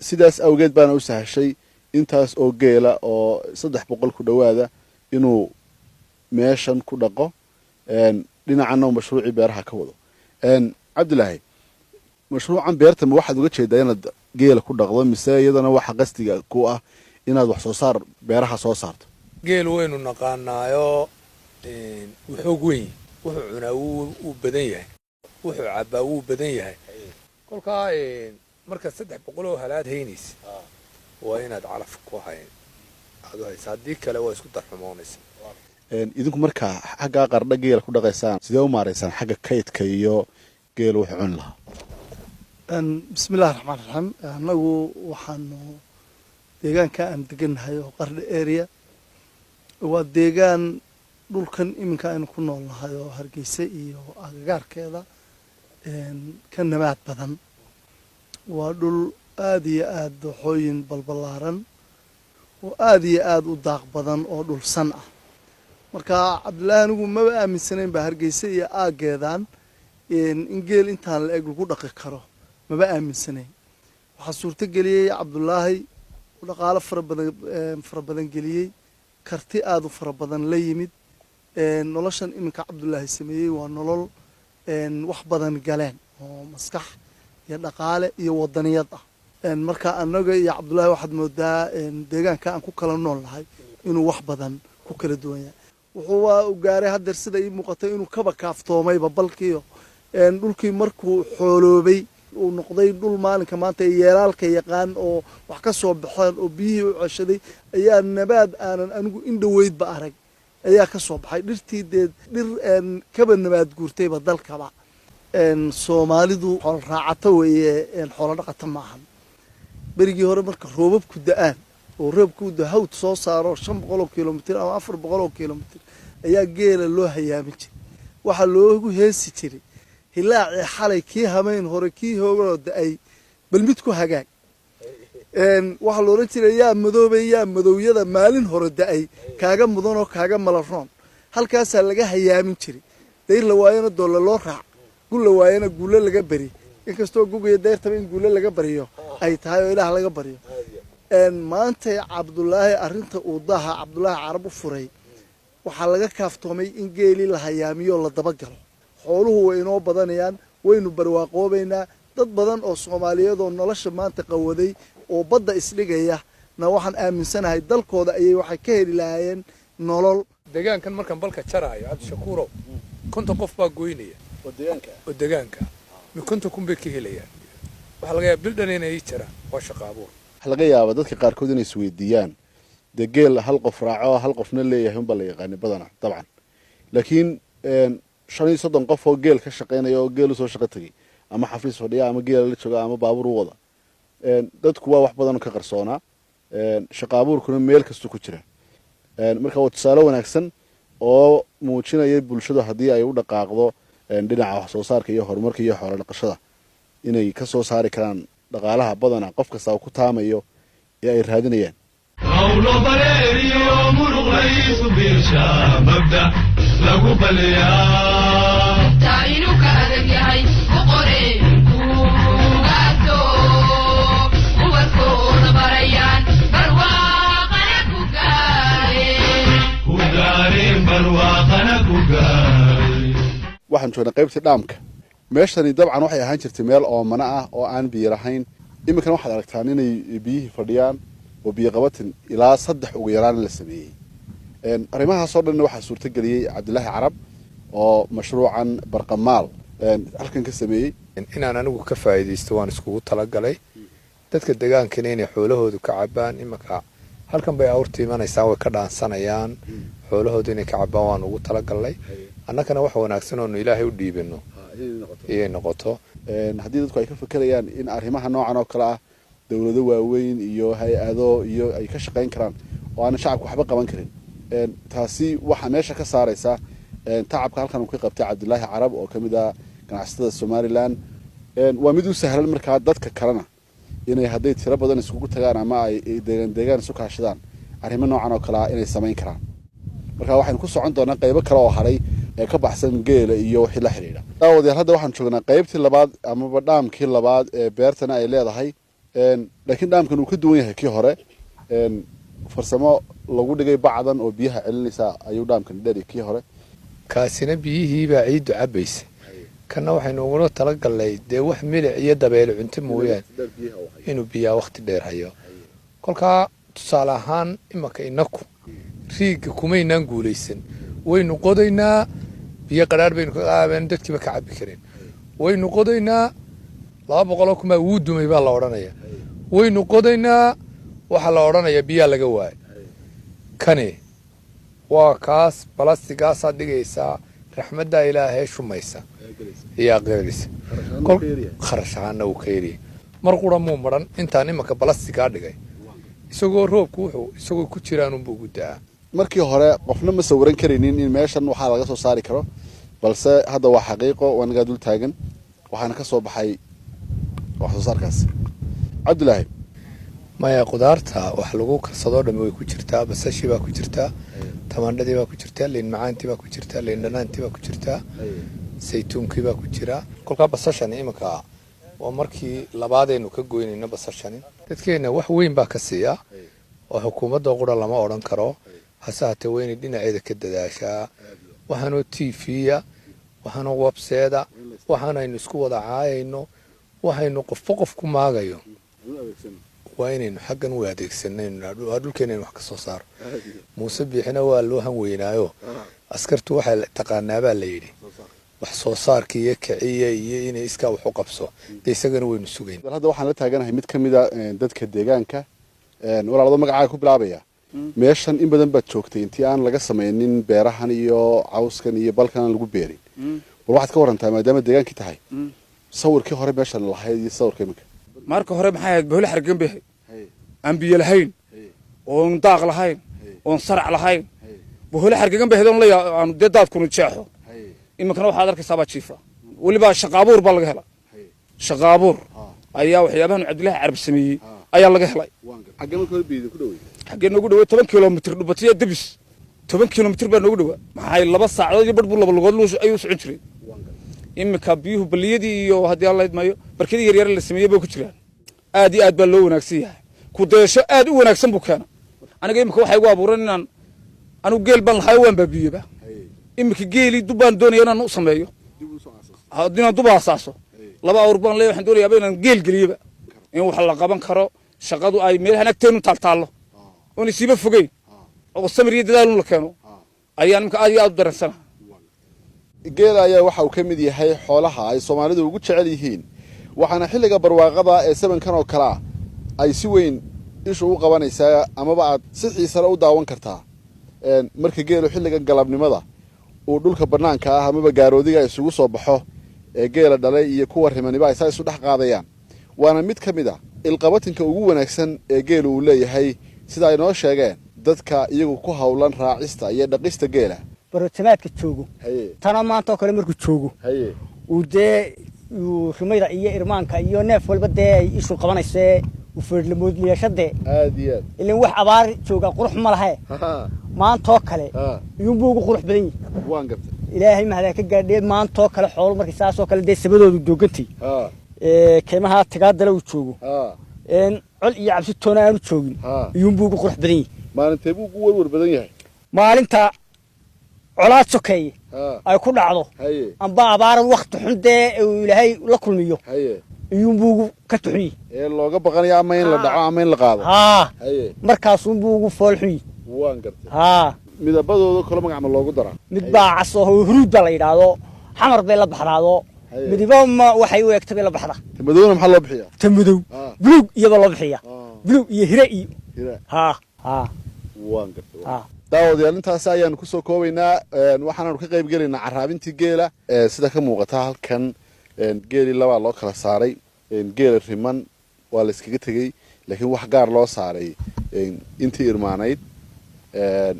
sidaas awgeed baana u sahashay intaas oo geela oo 300 ku dhowaada inuu meeshan ku dhaqo, dhinacana uu mashruucii beeraha ka wado. Cabdilaahi, mashruucan beerta ma waxaad uga jeedaa inaad geela ku dhaqdo, mise iyadana waxa qasdiga ku ah inaad wax soo saar beeraha soo saarto? Geel waynu naqaanaayo, wuu xoog weyn, wuxuu cunaa wuu badan yahay, wuxuu cabbaa wuu badan yahay. Kolkaa markaad 300 oo halaad haynaysa waa inaad calaf ku hayn aad u haysa, haddii kale waa isku darxumoonaysa. Idinku markaa xaggaa Qardha geela ku dhaqaysaan, sidee u maaraysaan xagga kaydka iyo geela wuxuu cuni lahaa? Bismillahi raxmaan raxiim. Annagu waxaanu deegaanka aan degannahay oo Qardha area waa deegaan dhulkan iminka aynu ku nool nahay oo Hargeysa iyo agagaarkeeda ka nabaad badan. Waa dhul aada iyo aada dooxooyin balballaaran oo aada iyo aada u daaq badan oo dhulsan ah. Marka Cabdillaahi, anigu maba aaminsanayn ba Hargeysa iyo aaggeedan in geel intaan la eg lagu dhaqi karo, maba aaminsanayn. Waxaa suurto geliyey Cabdulaahi uu dhaqaalo fara badan fara badan geliyey, karti aada u fara badan la yimid. Noloshan iminka Cabdulaahi sameeyey waa nolol wax badan galeen oo maskax iyo dhaqaale iyo wadaniyad ah. Marka annaga iyo Cabdullaahi waxaad moodaa deegaanka aan ku kala nool nahay inuu wax badan ku kala duwan yahay. Wuxuu waa u gaaray haddeer sida ii muuqatay inuu kaba kaaftoomayba balkiio dhulkii markuu xooloobay uu noqday dhul maalinka maanta yeelaalka yaqaan oo wax ka soo baxeen oo biyihii u ceshaday, ayaa nabaad aanan anigu indhoweydba arag ayaa ka soo baxay dhirtii. Dee dhir kaba nabaad guurtayba dalkaba. Soomaalidu xoolo raacato weeye, xoolo dhaqato maahan. Berigii hore marka roobabku da-aan oo roobku da hawd soo saaro 500 oo kilomitir ama 400 oo kilomitir ayaa geela loo hayaamin jiray. Waxaa loogu heesi jiray: "Hilaacii xalay, kii hamayn hore, kii hoogoo da-ay, bal mid ku hagaag." Waxaa la odhan jiray: "Yaa madoobay, yaa madowyada maalin hore da-ay kaaga mudan oo kaaga malaroon." Halkaasaa laga hayaamin jiray. Dayr la waayona doolle loo raac, gul la waayona guulo laga beri, inkastoo gugayo dayrtaba in guulo laga baryo ay tahay oo Ilaah laga baryo. Maanta Cabdulaahi arrinta uu daaha Cabdulaahi Carab u furay, waxaa laga kaaftoomay in geelii la hayaamiyo la dabagalo. Xooluhu way inoo badanayaan, waynu barwaaqoobaynaa. Dad badan oo Soomaaliyeed oo nolosha maanta qawaday oo badda isdhigaya na waxaan aaminsanahay dalkooda ayay waxay ka heli lahaayeen nolol. Deegaankan markaan balka jaraayo, Cabdishakuurow, 50 qof baa goynaya oo deegaanka mi 50,000 bay ka helayaan. Waxaa laga yaaba bil dhan inay ii jaraan. Waa shaqa abuur. Waxaa laga yaabaa dadka qaarkood inay isweydiiyaan Dee geel hal qof raaco, hal qofna leeyahay unbaa la yaqaanay badana dabcan, laakiin 35 qof oo geel ka shaqaynaya oo geel usoo shaqo tegay, ama xafiis fadhiya, ama geela la jooga, ama baabuur u wada, dadku waa wax badan ka qarsoonaa. Shaqa abuurkuna meel kastu ku jira. Marka waa tusaale wanaagsan oo muujinaya bulshadu haddii ay u dhaqaaqdo dhinaca wax soo saarka iyo horumarka iyo xoolo dhaqashada inay ka soo saari karaan dhaqaalaha badana qof kasta uu ku taamayo ee ay raadinayaan. Qawlo bareeriyo muruqlaysu biirsha, mabda lagu baliyaa. Inuu ka adag yahay u qoreen kuugaaso, ubadkooda barayaan, barwaaqana ku gaareen. Ku gaareen, barwaaqana ku gaareen. Waxaan joognay qaybtii dhaamka. Meeshani dabcan waxay ahaan jirtay meel oomana ah oo aan biyo lahayn. Iminkana waxaad aragtaan inay biyihii fadhiyaan oo biyo qabatin ilaa saddex ugu yaraan la sameeyey. Arrimahaasoo dhanna waxaa suurtageliyey Cabdilaahi Carab oo mashruucan Barqamaal halkan ka sameeyey. Inaan anigu ka faa'iidaysto waan iskugu talagalay, dadka degaankana inay xoolahoodu ka cabaan. Imanka halkan bay awrta imanaysaa, way ka dhaansanayaan, xoolahoodu inay ka cabaan waan ugu talagalnay. Annagana wax wanaagsan oonu Ilaahay u dhiibano iyay noqoto. Haddii dadku ay ka fekerayaan in arrimaha noocan oo kale ah dowlado waaweyn iyo hay-ado iyo ay ka shaqayn karaan oo aanan shacabku waxba qaban karin, taasi waxaa meesha ka saaraysa tacabka halkan uu ka qabtay Cabdilaahi Carab oo kamid ah ganacsatada Somaliland. Waa mid u sahlan markaa dadka kalena inay hadday tiro badan iskugu tagaan ama ay deegaan deegaan isu kaashadaan arrimo noocan oo kale ah inay samayn karaan. Marka waxaynu ku socon doonaa qaybo kale oo hadhay ee ka baxsan geela iyo wixii la xidhiidha. Daawadayaal, hadda waxaan joognaa qaybtii labaad amaba dhaamkii labaad ee beertana ay leedahay, laakiin dhaamkan uu ka duwan yahay kii hore. Farsamo lagu dhigay bacdan oo biyaha celinaysa ayuu dhaamkan dheer kii hore. Kaasina biyihiibaa ciiddu cabbaysa, kanna waxaynu ugula talagalnay dee wax milic iyo dabeele cunto mooyaane inuu biyaha wakhti dheer hayo. Kolkaa tusaale ahaan imanka inaku riigga kumaynaan guulaysan. Waynu qodaynaa, biyo qadhaadh baynu ka qaabeen, dadkiiba ka cabbi kareen. Waynu qodaynaa, 200,000 baa wuu dumay baa la odhanaya. Waynu qodaynaa, waxaa la odhanayaa biyaa laga waayay. Kani waa kaas balastigaasaad dhigaysaa, raxmaddaa Ilaahee shumaysa ayaa qeelisa. Kharash ahaana wuu ka yaryahay. Mar qura muu maran intaan imanka balastigaa dhigay, isagoo roobku wuxuu isagoo ku jiraanunbuu ugu da'aa. Markii hore qofna ma sawiran karaynin in meeshan waxaa laga soo saari karo, balse hadda waa xaqiiqo. Waa nagaa dul taagan, waxaana ka soo baxay wax soo saarkaasi, Cabdilaahi. Maya, qudaarta wax lagu karsadoo dhammi way ku jirtaa. Basashii baa ku jirtaa, tamaandhadii baa ku jirtaa, liin macaantii baa ku jirtaa, liin dhanaantii baa ku jirtaa, saytuunkii baa ku jira. Kolkaa basashani iminka waa markii labaadaynu ka goynayno. Basashani dadkeena wax weyn baa ka siiya oo xukuumadda qura lama odhan karo, hase hatee waa inay dhinaceeda ka dadaashaa. Waxaanoo TV-ya, waxaanoo website-da, waxaanaynu isku wada caayayno, waxaynu qofba qof ku maagayo, waa inaynu xaggan u adeegsanaynu dhulkeena wax ka soo saaro. Muuse Biixina waa loo han weynaayo. Askartu waxay taqaanaabaa la yidhi wax soo saarka iyo kiciya iyo inay iskaa wax u qabso. Dee isagana waynu sugayn. Hadda waxaan la taaganahay mid ka mid a dadka deegaanka. Walaalado, magacaaga ku bilaabaya. Meeshan in badan baad joogtay intii aan laga samaynin beerahan iyo cawskan iyo balkan aan lagu beerin. Bal waxaad ka warantaa, maadaama deegaankii tahay, sawirkii hore meeshan lahayd iyo sawirka iminka. Marka hore maxay ahayd? Bohole xargan bay ahayd, aan biyo lahayn, oon daaq lahayn, oon sarac lahayn. Bohole xargagan bay ahayd oon la aanu dee daadkunu jeexo. Iminkana waxaad arkaysaa baa jiifa. Weliba shaqa abuur baa laga helay. Shaqa abuur ayaa waxyaabahan Cabdillahi Carab sameeyey ayaa laga helay. Xaggee marka hore biyo ku dhawey? Xaggee noogu dhawey? 10 kilomitir Dhubatiya Debis, 10 kilomitir baa noogu dhawaa. Maxay, 2 saacadood iyo badh buu laba lugood ayuu socon jiray. Iminka biyuhu baliyadii iyo haddii Alla idmayo barkadii yaryar la sameeyey bay ku jiraan. Aad iyo aad baa loo wanaagsan yahay. Ku dayasho aad u wanaagsan buu keena. Aniga iminka waxay igu abuuran inaan anigu geel baan lahayo, waan baabiyeba. Iminka geelii dub baan doonaya inaan u sameeyo, inaan dub aasaaso. Laba awr baan leeyahay, waxaan doonayaaba inaan geel geliyaba, in wax la qaban karo, shaqadu ay meelahan agteenu taaltaallo oon isiiba fogeyn oo samir iyo dadaalun la keeno ayaan iminka aad iyo aad u dareensanaha. Geela ayaa waxa uu ka mid yahay xoolaha ay Soomaalidu ugu jecel yihiin, waxaana xilliga barwaaqada ee sabankan oo kale ah ay si weyn ishu u qabanaysaa amaba aad si xiisale u daawan kartaa marka geelu xilligan galabnimada uu dhulka bannaanka ah amaba gaaroodiga isugu soo baxo ee geela dhalay iyo kuwa rimaniba ay saa isu dhex qaadayaan. Waana mid ka mid a ilqabatinka ugu wanaagsan ee geelu uu leeyahay, sida ay noo sheegeen dadka iyagu ku howlan raacista iyo dhaqista geela. Barotamaadka joogo tana maanta oo kale markuu joogo uu dee uu rimayda iyo irmaanka iyo neef walba dee ay ishu qabanaysee uu feedhlamoodliyaashadee. Aad iyo aad. Ilan wax abaar jooga qurux ma lahae, maantoo kale iyuunbuu ugu qurux badan yihi. Waan gartay. Ilaahay mahadaan ka gaadhee, maantoo kale xoolo markii saasoo kale dee sabadoodu doogantay, kaymaha tigaadale uu joogo, col iyo cabsi toona aanu joogin, iyuunbuu ugu qurux badan yihi. Maalintee buu ugu warwar badan yahay? Maalinta colaad sokeeye ay ku dhacdo amba abaara wakti xun dee uu Ilaahay la kulmiyo, iyuunbuu ugu ka tuxun yihi. Ee looga baqanayo ama in la dhaco ama in la qaado. Haa, markaasuunbuu ugu fool xun yihi. Waan gartay. Haa. Midabadooda kale magac ma loogu daraa? Mid baa cas oo huruud baa la yidhaahdo, xamar bay la baxdaado, midiba ma waxay u egta bay la baxdaa. Ta madowna maxaa loo bixiyaa? Ta madow buluug iyaba loo bixiyaa, buluug iyo hire iyo haa haa. Waan gartay. Daawadayaal, intaasi ayaanu kusoo koobaynaa. Waxaanaanu ka qayb gelaynaa caraabintii geela. Sida ka muuqata halkan, geelii labaa loo kala saaray. Geela riman waa la iskaga tegey, laakiin wax gaar loo saaray intii irmaanayd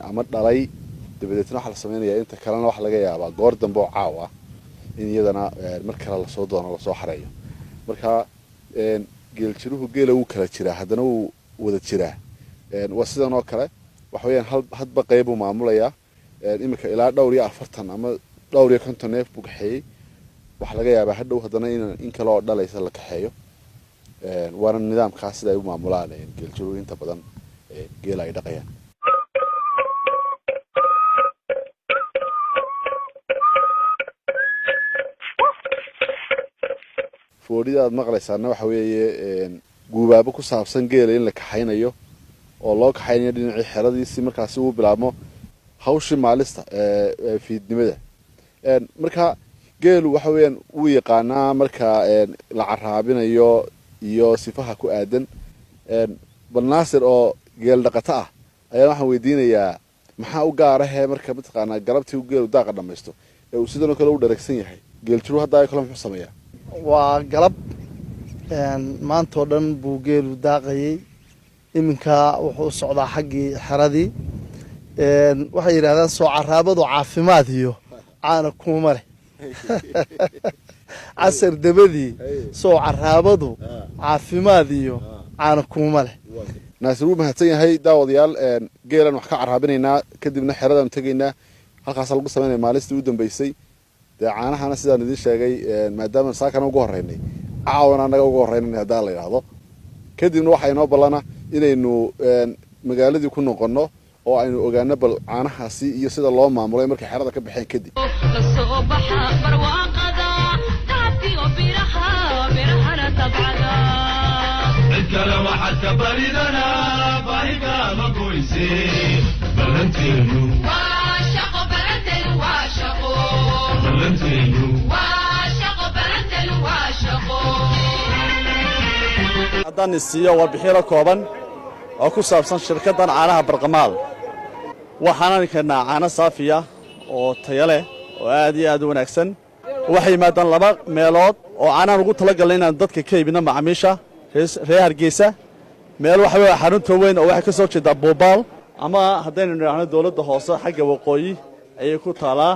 ama dhalay. Dabadeetna waxaa la samaynayaa inta kalena waxa laga yaabaa goor dambe oo caaw ah in iyadana mar kale lasoo doono, lasoo xareeyo. Marka geeljiruhu geela wuu kala jiraa, haddana wuu wada jiraa. Waa sidan oo kale, waxa weeyaan hal hadba qayb buu maamulayaa. Iminka ilaa dhowr iyo 40 ama dhowr iyo 50 neef buu kaxeeyey. Waxaa laga yaabaa hadhow haddana in kale oo dhalaysa la kaxeeyo. Waana nidaamkaas sida ay u maamulaan geeljiruhu inta badan geela ay dhaqayaan. Foodhida aad maqlaysaana waxa weeye guubaabo ku saabsan geela in la kaxaynayo oo loo kaxaynayo dhinacii xeradii, si markaasi uu bilaabmo hawshii maalista ee fiidnimada. Marka geelu waxa weeyaan wuu yaqaanaa marka la caraabinayo iyo sifaha ku aadan. Bal Naasir oo geel dhaqato ah ayaa waxaan weydiinayaa maxaa u gaar ahee marka mataqaanaa galabtii uu geelu daaqa dhamaysto ee uu sidan oo kale u dharagsan yahay, geeljiru hadda kale muxuu sameeyaa? Waa galab, maantoo dhan buu geelu daaqayay, iminka wuxuu u socdaa xaggii xeradii. Waxay yidhahdaan soo caraabadu caafimaad iyo caana kuuma leh. Casar dabadii soo caraabadu caafimaad iyo caana kuuma leh. Naasir wuu mahadsan yahay. Daawadayaal, geelaan wax ka caraabinaynaa, kadibna xeradaan tegaynaa, halkaasaa lagu samaynaya maalistii u dambeysay. Dee caanahana sidaan idiin sheegay, maadaama saakana ugu horreynay, caawana annaga ugu horreynana haddaa la yidhaahdo. Kadibna waxaa inoo ballana inaynu magaaladii ku noqonno oo aynu ogaano bal caanahaasi iyo sida loo maamulay markay xerada ka baxeen kadib. Kasoo baxa barwaaqada tacabkiyo biraha birahana tabcada. Cid kale waxaad ka baridanaa baahigama goyse ballanteenu. Waa shaqo balanteenu, waa shaqo. Ballanteenu. Waa shaqo balanteenu, waa shaqo. Haddaan isiiyo warbixino kooban oo ku saabsan shirkaddan caanaha Barqamaal, waxaanan keennaa caano saafiya oo tayo leh oo aad iyo aad u wanaagsan. Waxay yimaadaan laba meelood oo caanahan ugu talagalnay inaan dadka ka iibino, macaamiisha reer Hargeysa. Meel waxa weeye xarunta weyn oo waxay ka soo jeedaa Buubaal, ama haddaynu nidhaahno dowladda hoose xagga waqooyi ayay ku taalaa,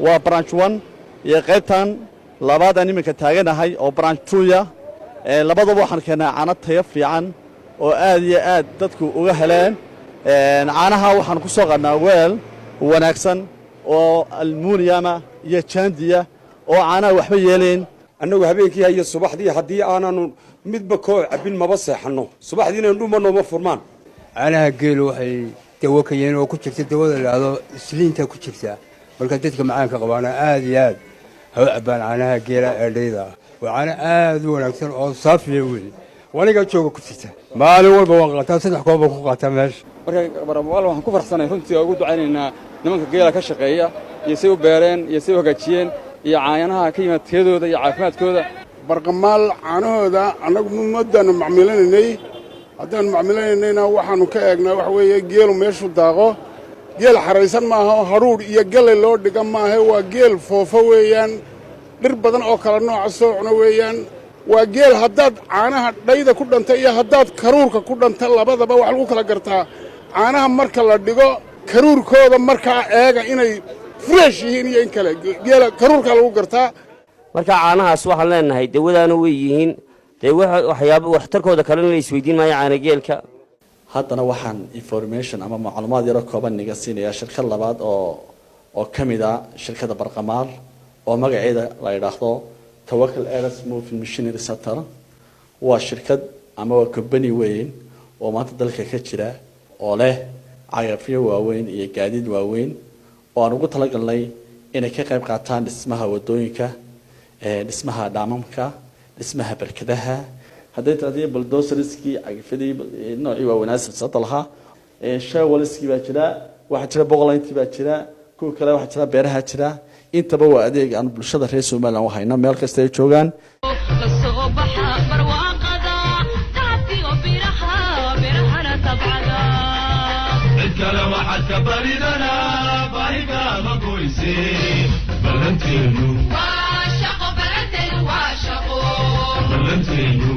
waa branch 1, iyo qaybtan labaad aan iminka taaganahay oo branch 2-ya. Labadaba waxaan keennaa caano tayo fiican oo aad iyo aad dadku uga heleen. Caanaha waxaan ku soo qadnaa weel wanaagsan oo almuniyama iyo jaandiya oo caanaha waxba yeelayn. Annagu habeenkii iyo subaxdii haddii aananu midba koo cabbin maba seexanno, subaxdiina indhuma nooma furmaan. Caanaha geelu waxay dawo ka yihiin oo ku jirta dawada la idhaahdo isliinta ku jirta. Marka dadka macaanka qabaana aad iyo aad ha u cabbaan caanaha geela ee dhayda ah. Waa caano aad u wanaagsan oo saafiya wey. Waniga jooga ku jirta, maalin walba waan qaataa, 3 koob baan ku qaataa meesha. Marka Barqamaal waxaan ku farxsanahay runtii oo ugu ducaynaynaa nimanka geela ka shaqeeya iyo say u beereen iyo say u hagaajiyeen iyo caanaha ka yimaad tayadooda iyo caafimaadkooda. Barqamaal caanahooda annagu muddaannu macmiilinaynay. Haddaan macmilaynayna waxaannu ka eegnaa waxa weeye geelu meeshuu daaqo. Geel xaraysan maaha oo hadhuudh iyo galley loo dhiga maaha, waa geel foofo weeyaan, dhir badan oo kala nooca soo cuno weeyaan. Waa geel haddaad caanaha dhayda ku dhanta iyo haddaad karuurka ku dhanta labadaba wax lagu kala gartaa. Caanaha marka la dhigo karuurkooda markaa eega inay fresh yihiin iyo in kale, geela karuurkaa lagu gartaa. Marka caanahaas waxaan leenahay dawadaana way yihiin, dee waxyaaba waxtarkooda kalena la isweydiin maayo caanageelka. Haddana waxaan information ama macluumaad yaro kooban niga siinayaa shirkad labaad oo ka mid a shirkadda Barqamaal oo magaceeda la yidhaahdo Tawakal Earth Moving Machinery Center. Waa shirkad ama waa company weyn oo maanta dalka ka jira oo leh cagafyo waaweyn iyo gaadiid waaweyn oo aan ugu talagalnay inay ka qayb qaataan dhismaha wadooyinka, dhismaha dhaamamka, dhismaha barkadaha, hadday tahay bulldozerskii, cagafyadii noocii waaweynaa silsada lahaa, shawaliskii baa jira, waxaa jira boqolayntii baa jira, kuwa kale waxaa jira beeraha jira. Intaba waa adeeg aan bulshada reer Somaliland u hayno meel kasta ay joogaan. Lasoo baxa barwaaqada tacabkiyo biraha birahana tabcada. Cid kale waxaad ka baridanaa baahiga ma goyse ballanteenu waa shaqo, balanteenu waa shaqo. Ballanteenu.